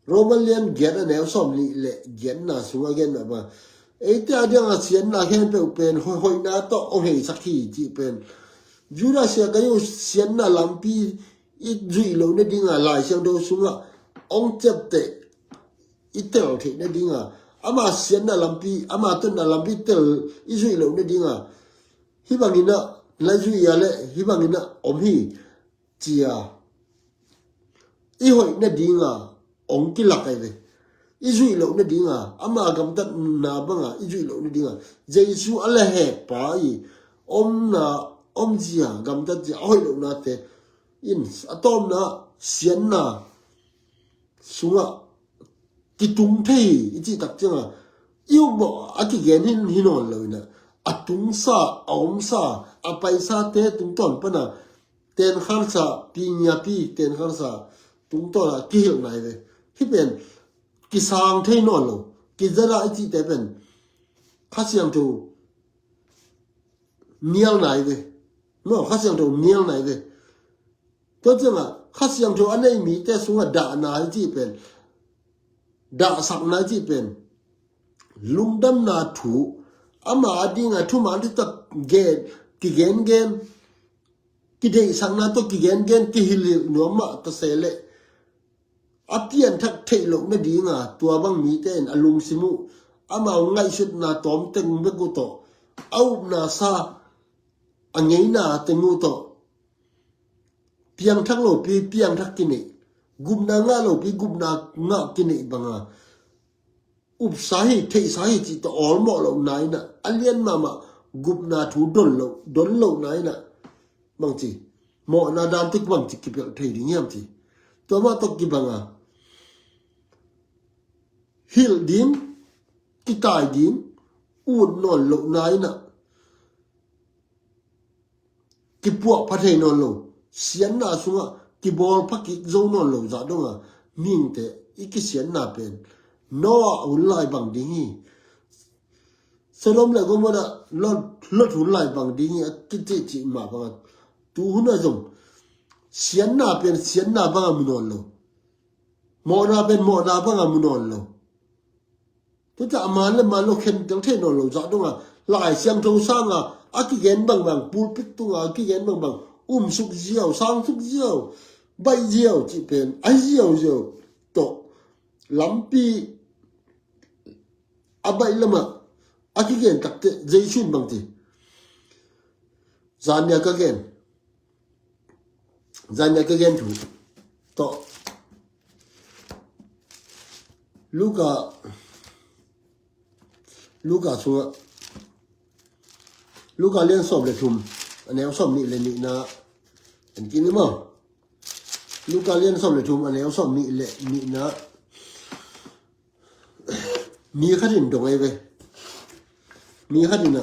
Roman lian giat a neu sawm nih le giatna sungah gen mah bang, eite a dianga siatna khempeuh pen hoih, hoihna tawh ong heisak hi cih pen Judah sia ka zung siatna lampi i zuih loh nadinga Lai Siangtho sungah ong ciapteh i tel theih nadinga, ama siatna lampi, ama tunna lampi tel i zuih loh nadinga, hih bangin ah na zuih a le hih bangin ah om hi cia i hoih nadinga ong kilak ai ve. I zuih loh nadinga, ama gamtatna banga i zuih loh nadinga, Jesu a le hekpa i omna, omzia, gamtatzia, a hoih lohnate in a tawpna siatna sungah kitung thei hi i cih tak cianga i ukmawh a kigen hi, hi nawn lo ina, a tungsa, a omsa, a paisate tungtawn pana tenkhansa, pi ngiapi tenkhansa tungtawna kihilh nai ve. Hih pen kisang thei nawn lo, kizana i cihte pen Kha Siangtho nial nai ve. No, Kha Siangtho nial nai ve. Tua ciangah Kha Siangtho a nei mite sungah dahna i cih pen, dahsakna i cih pen lungdamna thu, ama a dinga thuman thutak gen, kigengen, kideihsakna tawh kigengen, kihilhhilh nuam mah ta se leh a pianthak theih loh nadinga tua bang mite in a lungsim uh, amau ngaihsutna tawm teng bek uh tawh a upna sa, a ngeina teng uh tawh piangthak lopi piangthak kineih, gupna ngah lopi gupna ngah kineih banga upsa hi, theihsa hi cih tawh awlmawh lohna ina, a lian mahmah gupna thu don loh, don lohna ina bangci, mawhna dan tuk bangci kipelh thei ding hiam ci. Tua mah tawh kibanga hilh ding, kitai ding, ut nawn lohna ina, kipuah pha thei nawn lo, siatna sungah kibawl pha kik zo nawn lo zah donga mihingte i kisiatna pen Noah hun lai bang ding hi. Sodom le Gomorrah, Lot, Lot hun lai bang ding hi a kicihcih mah banga tu hun a zong siatna pen siatna banga mu nawn lo, mawhna pen mawhna banga mu nawn lo. Tuta a man le man lo khentel thei nawn lo zah donga Lai Siangtho sanga a kigen bangbang, pulpit tunga a kigen bangbang, umsuk ziau, sangsuk ziau, baih ziau cih pen a ziauziau tawh lampi a baih lamah a kigen takte Jesu in bangci, zania ka gen, zania ka gen thu tawh Luka, Luka sungah, Luka lian sawm le thum, a neu sawm nih le nihna, en kei ni maw. Luka lian sawm le thum, a neu sawm nih le nihna, mi khat in dong ei ve. Mi khat in a,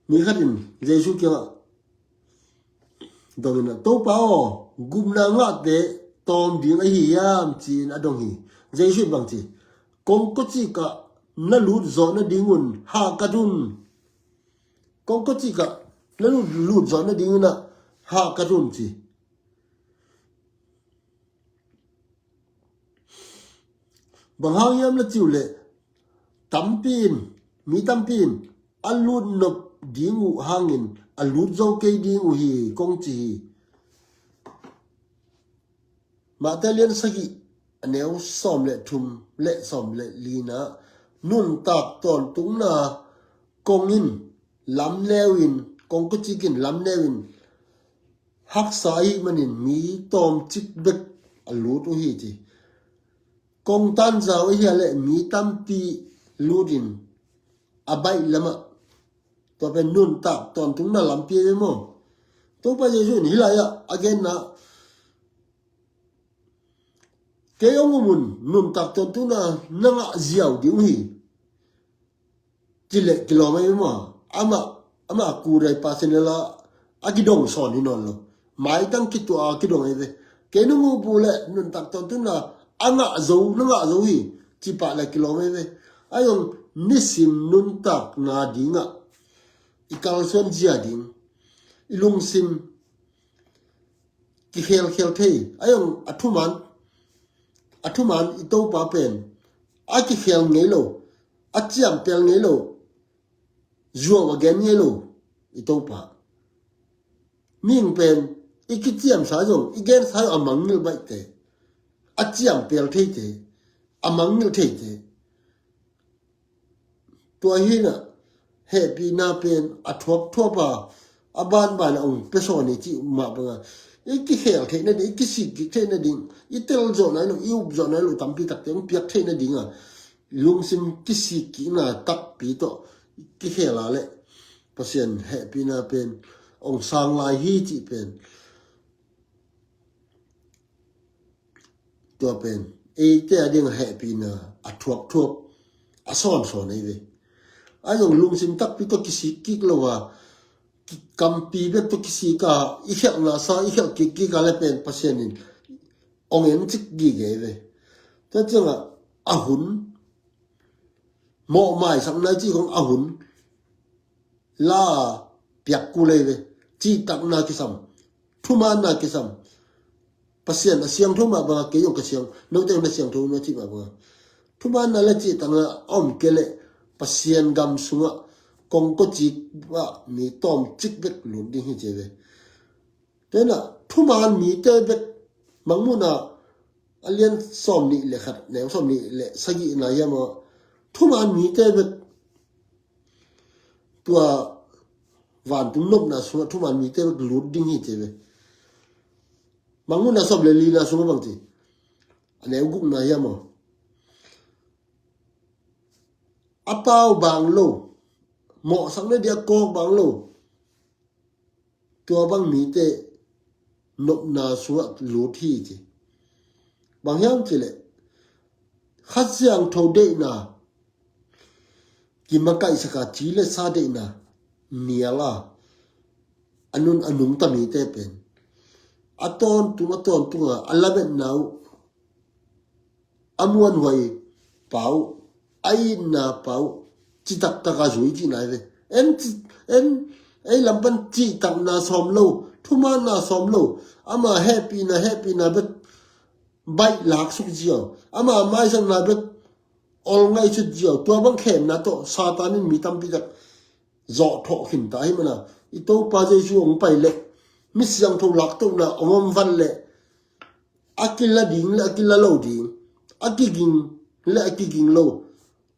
mi khat in Jesu kiangah dong in a, "Topa aw, gupna ngahte tawm ding ahi hiam?" ci-in a dong hi. Jesu in bang ci, "Kongkocik ah na lut zawh nadingun hahkat un. Kongkocik ah na lut, lut zawh nadingun ah hahkat un," ci. Bang hang hiam na ci uh leh, tampi in, mi tampi in a lut nop ding uh hangin a lut zo kei ding uh hi, kong ci hi. Matthai lian sagih, a neu sawm le thum le sawm le lina, nuntak tawntungna kong in lamneu in, kongkocik in lamneu in haksa ahih manin mi tawmcik bek a lut uh hi, ci. Kong tanzau ahi a leh mi tampi lut in a baih lamah, tua pen nuntak tawntungna lampi ahi ve maw. Topa Jesu in hih lai-ah a genna, "Kei hong um un, nuntak tawntungna na ngah ziau ding uh hi," ci leh kilawm ahi ve maw. Amah, amah kudai pa senela a kidong sawn hi nawn lo. Maitang kituah a kidong ahi ve. "Kei nong up uh leh nuntak tawntungna a ngah zo, na ngah zo hi," ci pah leh kilawm ahi ve. Ahi zong nisim nuntakna dingah i kalsuan zia ding, i lungsim kikhelkhel thei. Ahi zong a thuman, a thuman i Topa pen a kikhel ngei lo, a ciampel ngei lo, zuau a gen ngei lo i Topa. Mihing pen i kiciamsa zong, i gensa zong a mangngilh baihte, a ciampel theite, a mangngilh theite. Tua hi-in ah hehpihna pen a thuapthuap a, a banban a hong pia sawn hi cih mah bangah, i kikhel theih nading, i kisik kik theih nading, i tel zawh nai lo, i up zawh nai lo tampi takte hong piak theih nading a, lungsim kisik kikna takpi tawh kikhel a leh Pasian hehpihna pen hong sang lai hi cih pen, tua pen eite a ding a hehpihna a thuapthuap, a sawnsawn ahi ve. Ahi zong lungsim takpi tawh kisik kik lo a, ki-, kampi bek tawh kisik a, i khelhna sa i khelh kikkik a leh pen Pasian in hong en cik gige ahi ve. Tua ciangah a hun, mawh maisak nai cih khong a hun la piak kul ahi ve. Cihtakna kisam, thumanna kisam. Pasian a siangtho mah bangah kei zong ka siang, note na siangtho na cih mah bangah, thumanna le cihtakna a om kei leh Pasian gam sungah kongkocik ah mi tawmcik bek lut ding hi ci ve. Tua hi-in ah thuman mite bek, Mangmuhna a lian sawm nih le khat, neu sawm nih le sagihna hiam ah, thuman mite bek, tua vantung nopna sungah thuman mite bek lut ding hi ci ve. Mangmuhna sawm le lina sungah bang ci, a neu gukna hiam ah, a pau bang lo, mawhsak nading a kawk bang lo, tua bang mite nopna sungah lut hi ci. Bang hiam cih leh Kha Siangtho deihna kimakaihsak a, ci le sa deihna nial a, a nun a nungta mite pen a tawntung a tawntung a, a lametna uh, a muanhuai pa uh, a itna pa uh citaktak a zui cihna hi ve. En ci, en, ei lam pan cihtakna sawm lo, thumanna sawm lo, ama hehpihna, hehpihna bek baih laksuk ziau, ama maisakna bek ol ngaihsut ziau, tua bang khemna tawh Satan in mi tampi tak zawhthawh khinta ahih manin ah, i Topa Jesu hong pai leh, mi siangtho laktohna hong om vat leh, a kila ding le a kila lo ding, a kiging le a kiging lo,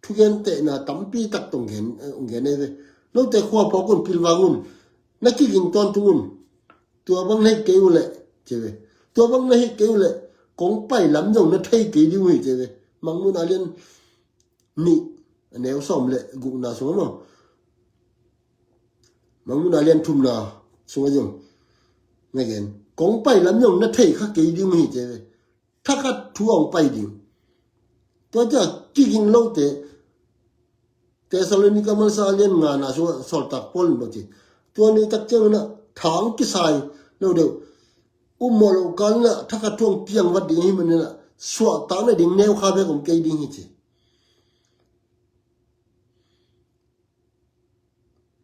thugentehna tampi tak tawh hong gen, eh, hong gen ahi ve. Note khua phawk un, pilvang un, na kiging tawntung un. Tua bang na hih kei uh leh, ci ve. Tua bang na hih kei uh leh, Kong pai lam zong na thei kei ding uh hi ci ve. Mangmuhna lian nih, a neu sawm le gukna sungah maw, Mangmuhna lian thumna sungah zong na gen, kong pai lam zong na thei kha kei ding uh hi ci ve. Thakhat thu a hong pai ding. Tua ciang kiging lote, Thessalonika masa lian ngana sungah sawltak Paul in bang ci, tua ni tak ciangin ah thang kisai lo deuh, um mawh loh kalin ah thakhat thu a hong piang vat ding ahih manin ah suahtak nading neu kha bek om kei ding hi ci.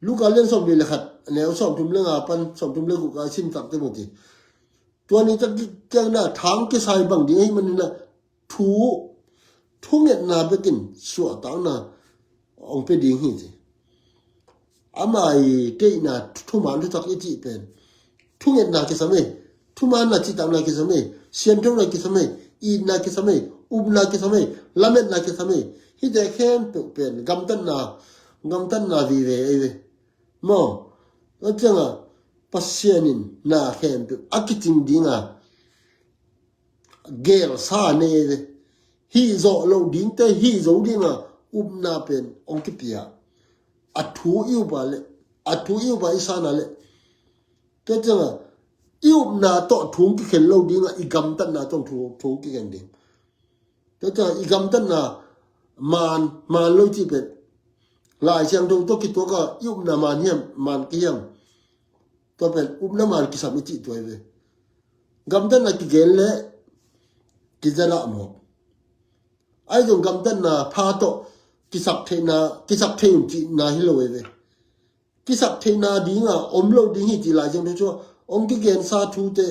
Luka lian sawm le khat, a neu sawm thum le nga pan sawm thum le guk a sim tak te bang ci, tua ni tak ciangin ah thang kisai bang ding ahih manin ah thu, thungetna bekin suahtakna hong pia ding hi ci. Ama i teihna thuman thutak i cih pen thungetna kisam e, thumanna cihtakna kisam e, sianthona kisam e, itna kisam e, upna kisam e, lametna kisam e. Hihte khempeuh pen gamtatna, gamtatna vive ei ve. Maw, tua ciangah Pasian in na khempeuh a kicing dinga gelsa nei ei ve. Hih zawh loh dingte hih zo dinga upna pen hong kipia. A thu i upa le, a thu i upa i sana le, tua ciangah i upna tawh thu hong kikhen lo dinga i gamtatna tawh thu, thu hong kikhen ding. Tua ciang i gamtatna man, man lo cih pen Lai Siangtho tawh kituaka i upna man hiam, man kei hiam? Tua pen upna man kisam i cih tua hi ve. Gamtatna kigen le kizalah mawk. Ahi zong gamtatna pha tawh kisak theihna, kisak thei un cihna hi lo hi ve. Kisak theihna dinga om lo ding hi ci Lai Siangtho sungah hong kigensa thute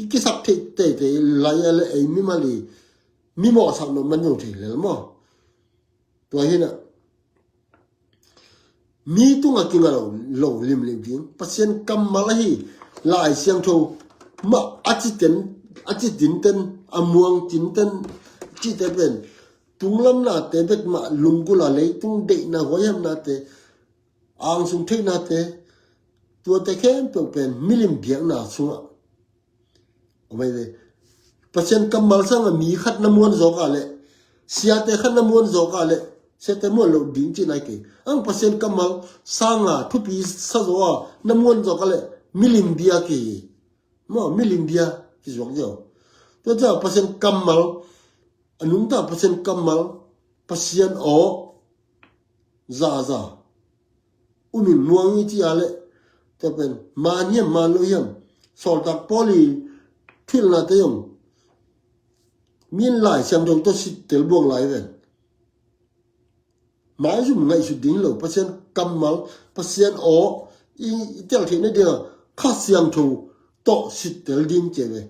i kisak theih teitei lai a le ei mimal i mi mawhsak nop man zong thei lel maw? Tua hinah mi tungah kinga lo, lo limlim ding. Pasian kammal ahi Lai Siangtho mah a citen, a citinten, a muang cinten cihte pen tunglamnate bek mah lunggulh a leitung deihna huaihamnate angsung theihnate, tuate khempeuh pen milim biakna sungah om ei ve. Pasian kammal sanga mi khat na muan zawk a le, siate khat na muan zawk a le, siate muan loh ding cihna hi kei. Ang Pasian kammal sanga thupi sa zaw a na muan zawk a le, milim bia ki hi. Maw, milim bia kizuak ziau. Tua ciang Pasian kammal, a nungta Pasian kammal, Pasian aw zaza, umin muang i ci a le, tua pen man hiam man lo hiam? Sawltak Paul i thuhilhnate zong min Lai Siangtho tawh sittel buang lai ven. Maizum ngaihsut ding lo, Pasian kammal, Pasian aw i, i tel theih nadinga Kha Siangtho tawh sittel ding ci ve.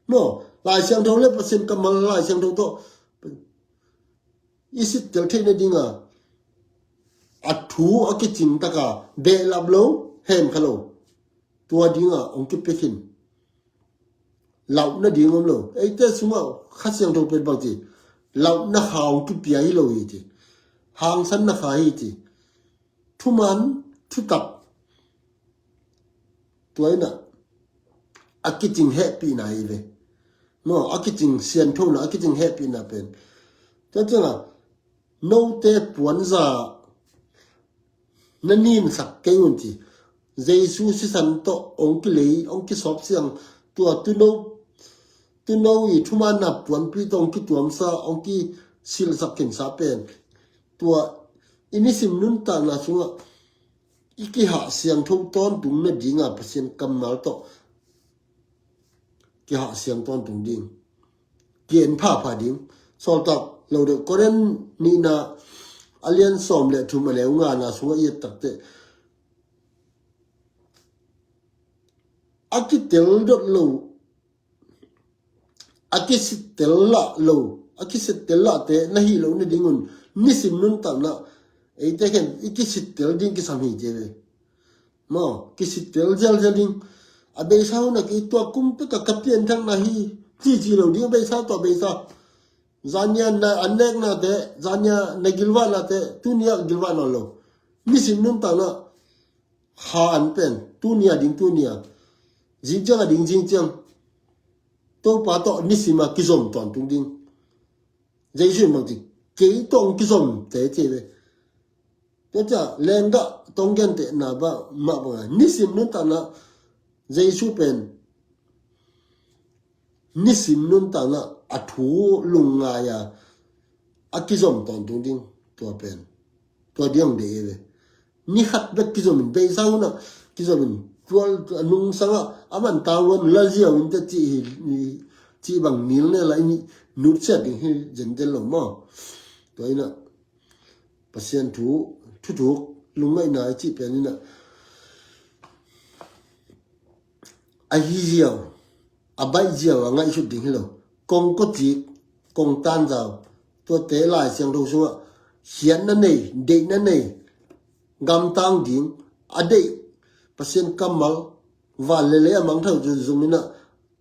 Maw, Lai Siangtho le Pasian kammal, Lai Siangtho tawh i sittel theih nadinga a thu a kicing taka behlap lo, hemkha lo, tua dinga hong kipia khin. Lauhna ding om lo. Eite sungah Kha Siangtho pen bang ci, lauhna kha hong kipia hi lo hi ci. Hangsanna kha hi ci. Thuman thutak, tua inah a kicing hehpihna hi ve. Maw, a kicing sianthona, a kicing hehpihna pen, tua ciangah note puanza na ninsak kei un ci. Jesu sisan tawh hong kilei, hong kisawp siang, tua tuuno, tuuno i thumanna puanpi tawh hong kituamsa, hong kisilhsak khinsa pen, tua i nisim nuntakna sungah i kihah siangtho tawntung nadinga Pasian kammal tawh kihah siang tawntung ding, ki-en phapha ding. Sawltak lo deuh Korin nihna a lian sawm le thum a neu ngana sungah i et takteh, a kitel dot lo, a kisittel lah lo, a kisittel lahte na hih loh nadingun nisim nuntakna eite khen i kisittel ding kisam hi ci ve. Maw, kisittel zelzel ding. A beisa hun a kei tua kum peka ka pianthakna hi cici lo ding, a beisa tua beisa. Zania na an neknate, zania na gilvahnate tunia gilvah nawn lo. Nisim nuntakna kha an pen, tunia ding tunia, zingciang a ding zingciang. Topa tawh nisim a kizom tawntung ding. Jesu in bang ci, kei tawh hong kizomte ci ve. Tua ciang lenggah tawh hong gentehna mah bang a, nisim nuntakna Jesu pen nisim nuntakna a thu lungngai a, a kizom tawntung ding tua pen. Tua ding hong deih e ve. Ni khat bek kizom in, beisa hun ah kizom in, tua a nungsang ah a man tang un la ziau in teh cih hi, cih bang nil ne la in nutsiat ding hi zenzen lo maw. Tua in ah Pasian thu, thuthuk lungngaihna i cih pen in ah a hi ziau, a baih ziau a ngaihsut ding hi lo. Kong kawcik, kong tanzau, tuate Lai Siangtho sungah khiatna nei, deihna nei, gamtang ding, a deih, Pasian kammal, van le lei a mangthang zungzung in ah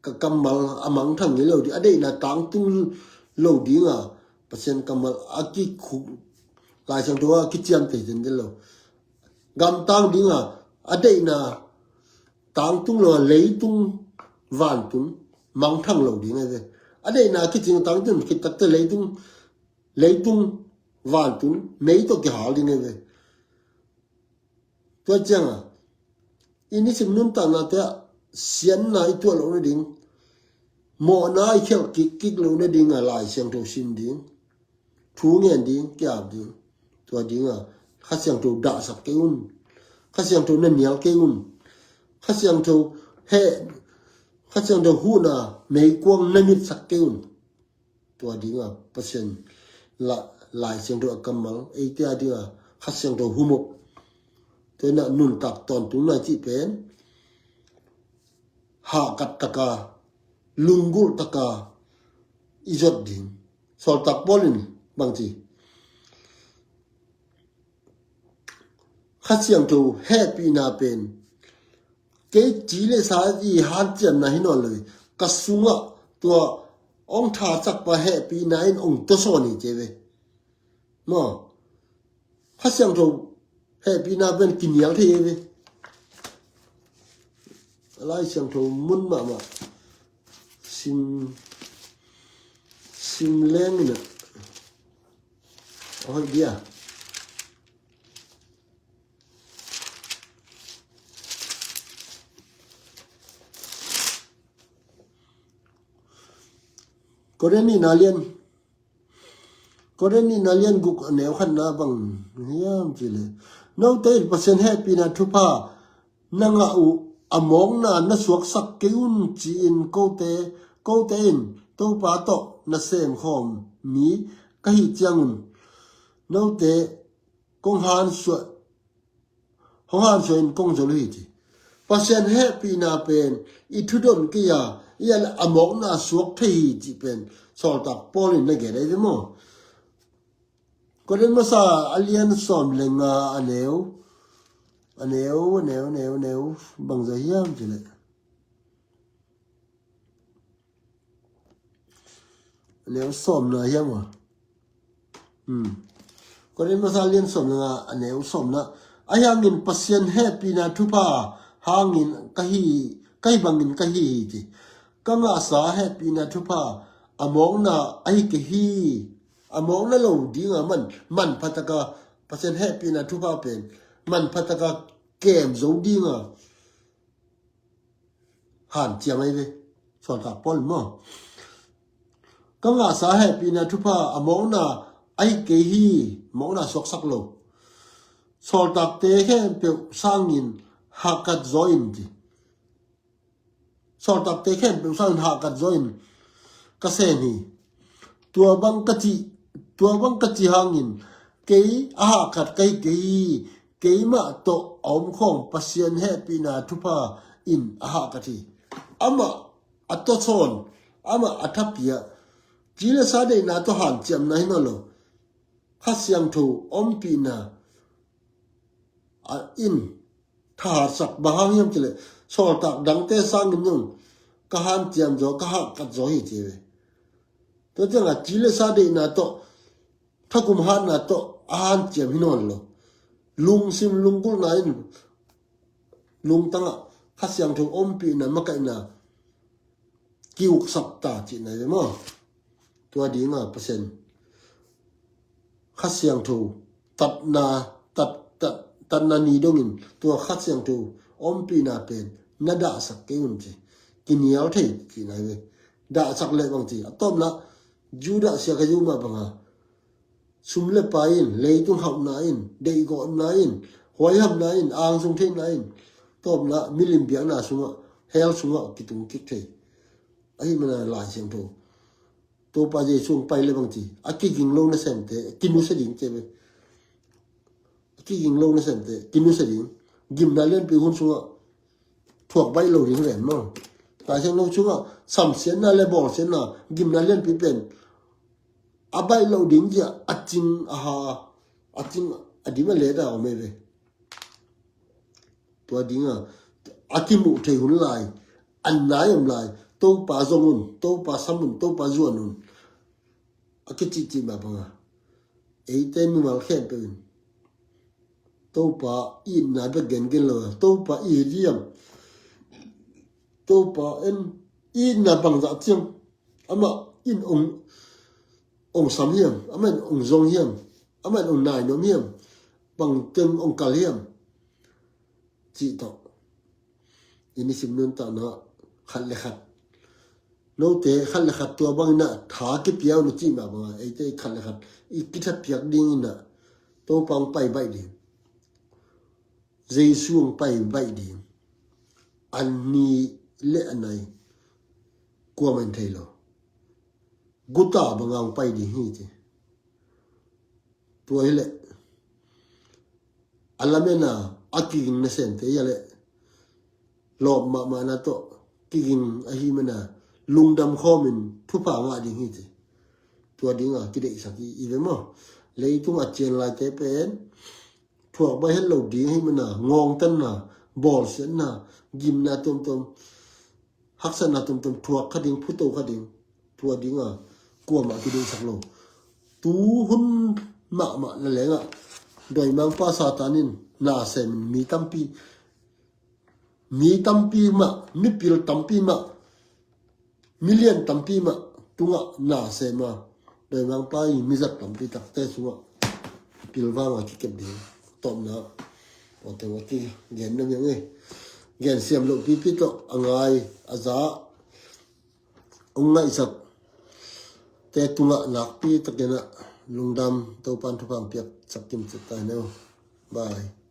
ka kammal a mangthang ngei lo ding, a deihna tangtung lo ding a, Pasian kammal a kikhuk, Lai Siangtho a kiciamteh zenzen lo. Gamtang ding a, a deihna tangtung lo a, leitung vantung mangthang lo ding a ve. A deihna kicing tangtung khit takte leitung, leitung vantung mei tawh kihal ding a ve. Tua ciang a i nisim nuntakna te ah siatna i tuah loh nading, mawhna i khialh kikkik loh nading a Lai Siangtho sim ding, thu ngen ding, ki-ap ding. Tua ding a Kha Siangtho dahsak kei un. Kha Siangtho na nial kei un. Kha Siangtho heh, Kha Siangtho huhna meikuang na mitsak kei un. Tua ding a Pasian la, Lai Siangtho a kammal eite a ding a Kha Siangtho hum uh. Tua in ah nuntak tawntungna cih pen hahkat taka, lunggulh taka i zot ding. Sawltak Paul in bang ci, Kha Siangtho hehpihna pen kei ci le sa i hanciamna hi nawn lo hi. Ka sungah tua hong thasakpa hehpihna in hong tuasawn hi ci ve. Maw, Kha Siangtho hehpihna pen kinial thei hi ve. A Lai Siangtho mun mahmah sim, sim leng in ah a hoih dia. Korin nihna lian, Korin nihna lian guk a neu khatna bang hiam cih leh, note in Pasian hehpihna thupha na ngah uh a mawkna na suaksak kei un ci-in kote, kote in Topa tawh na semkhawm mi ka hih ciangun note kong hansuah, hong hansuah in kong zol uh hi ci. Pasian hehpihna pen i thudon kei a, i a mawkna suak thei hi cih pen Sawltak Paul in na gen ahi ve maw. Korin masa a lian sawm le nga a neu, a neu, a neu, a neu, a neu, bangzah hiam cih leh, a neu sawmna hiam a. Hmm. Korin masa lian sawm le nga a neu sawmna. Ahi hangin Pasian hehpihna thupha hangin ka hi, ka hi bangin ka hi hi ci. Ka ngahsa hehpihna thupha a mawkna ahi kei hi. A mawkna lo ding a man, manpha taka Pasian hehpihna thupha pen manpha taka kem zo ding a hanciam ahi ve. Sawltak Paul in maw, ka ngahsa hehpihna thupha a mawkna ahi kei hi. Mawkna suaksak lo. Sawltakte khempeuh sangin hahkat zaw in ci. Sawltakte khempeuh sangin hahkat zaw in ka sem hi. Tua bang ka cih, tua bang ka cih hangin kei a hahkat ka hi kei hi. Keimah tawh a omkhawm Pasian hehpihna thupha in a hahkat hi. Amah a tawsawn, amah a thapiak, ci le sa deihna tawh hanciamna hi nawn lo. Kha Siangtho ompihna a in thahatsak, bang hang hiam cih leh sawltak dangte sangin zong ka hanciam zaw, ka hahkat zaw hi ci ve. Tua ciangah ci le sa deihna tawh, thakum hatna tawh a hanciam hi nawn lo. Lungsim lunggulhna in lungtangah Kha Siangtho ompihna, makaihna ki-uksak ta cihna hi ve maw. Tua dinga Pasian Kha Siangtho tatna, tat, tat, tatna ni dongin tua Kha Siangtho ompihna pen na dahsak kei un ci. Kinial thei cihna hi ve. Dahsak leh bang ci, a tawpna Judah sia ka zu mah banga sum le pai in, leitung hauhna in, deihgawhna in, huaihamna in, angsung theihna in, tawpna milim biakna sungah, hell sungah kitung kik thei. Ahi mana Lai Siangtho Topa Jesu hong pai le bang ci, a kiging lo nasemte kinusia ding ci ve. A kiging lo nasemte kinusia ding. Gimna lianpi hun sungah thuak baih lo ding ven maw. Lai Siangtho sungah samsiatna le bawlsiatna, gimna lianpi pen a baih lo ding zia a cing a ha, a cing a dim a let a om ei ve. Tua dinga a kimuh thei hun lai, an nai om lai, Topa zong un, Topa sam un, Topa zuan un, a kicihcih mah banga eite mimal khempeuh in Topa itna bek gengen lo a, Topa it hiam, Topa en itna bangzah ciang amah in ong, ong sam hiam, amah in ong zong hiam, amah in ong nainom hiam, bangteng ong kal hiam cih tawh i nisim nuntakna khat le khat, note khat le khat tua bangin ah tha kipia un a cih mah banga eite khat le khat i kithapiak dingin ah Topa hong pai baih ding, Jesu hong pai baih ding. A ni le a nai kuamah in thei lo. Guta banga hong pai ding hi ci. Tua hileh a lamena a kiging nasemte hileh lawp mahmahna tawh kiging ahi mana lungdam khawmin thupha ngah ding hi ci. Tua dinga kideihsak hi i ve maw. Leitung a cian laite pen thuak baih het lo ding ahi mana ngawngtanna, bawlsiatna, gimna tuamtuam, haksatna tuamtuam thuak kha ding, phuto kha ding. Tua dinga kuamah kideihsak lo. Tu hun mahmah na lengah dawimangpa Satan in na semin mi tampi, mi tampi mah, mipil tampi mah, milian tampi mah tungah na sema, dawimangpa i mizat tampi takte sungah pilvanga kikep ding. Tawpna awteng a kigen na miang ei. Gen siam loh pipi tawh a ngai a za hong ngaihsak te tungah nakpi takin ah lungdam, Topan thupha hong piaksak kimciat ta hen aw. Bye.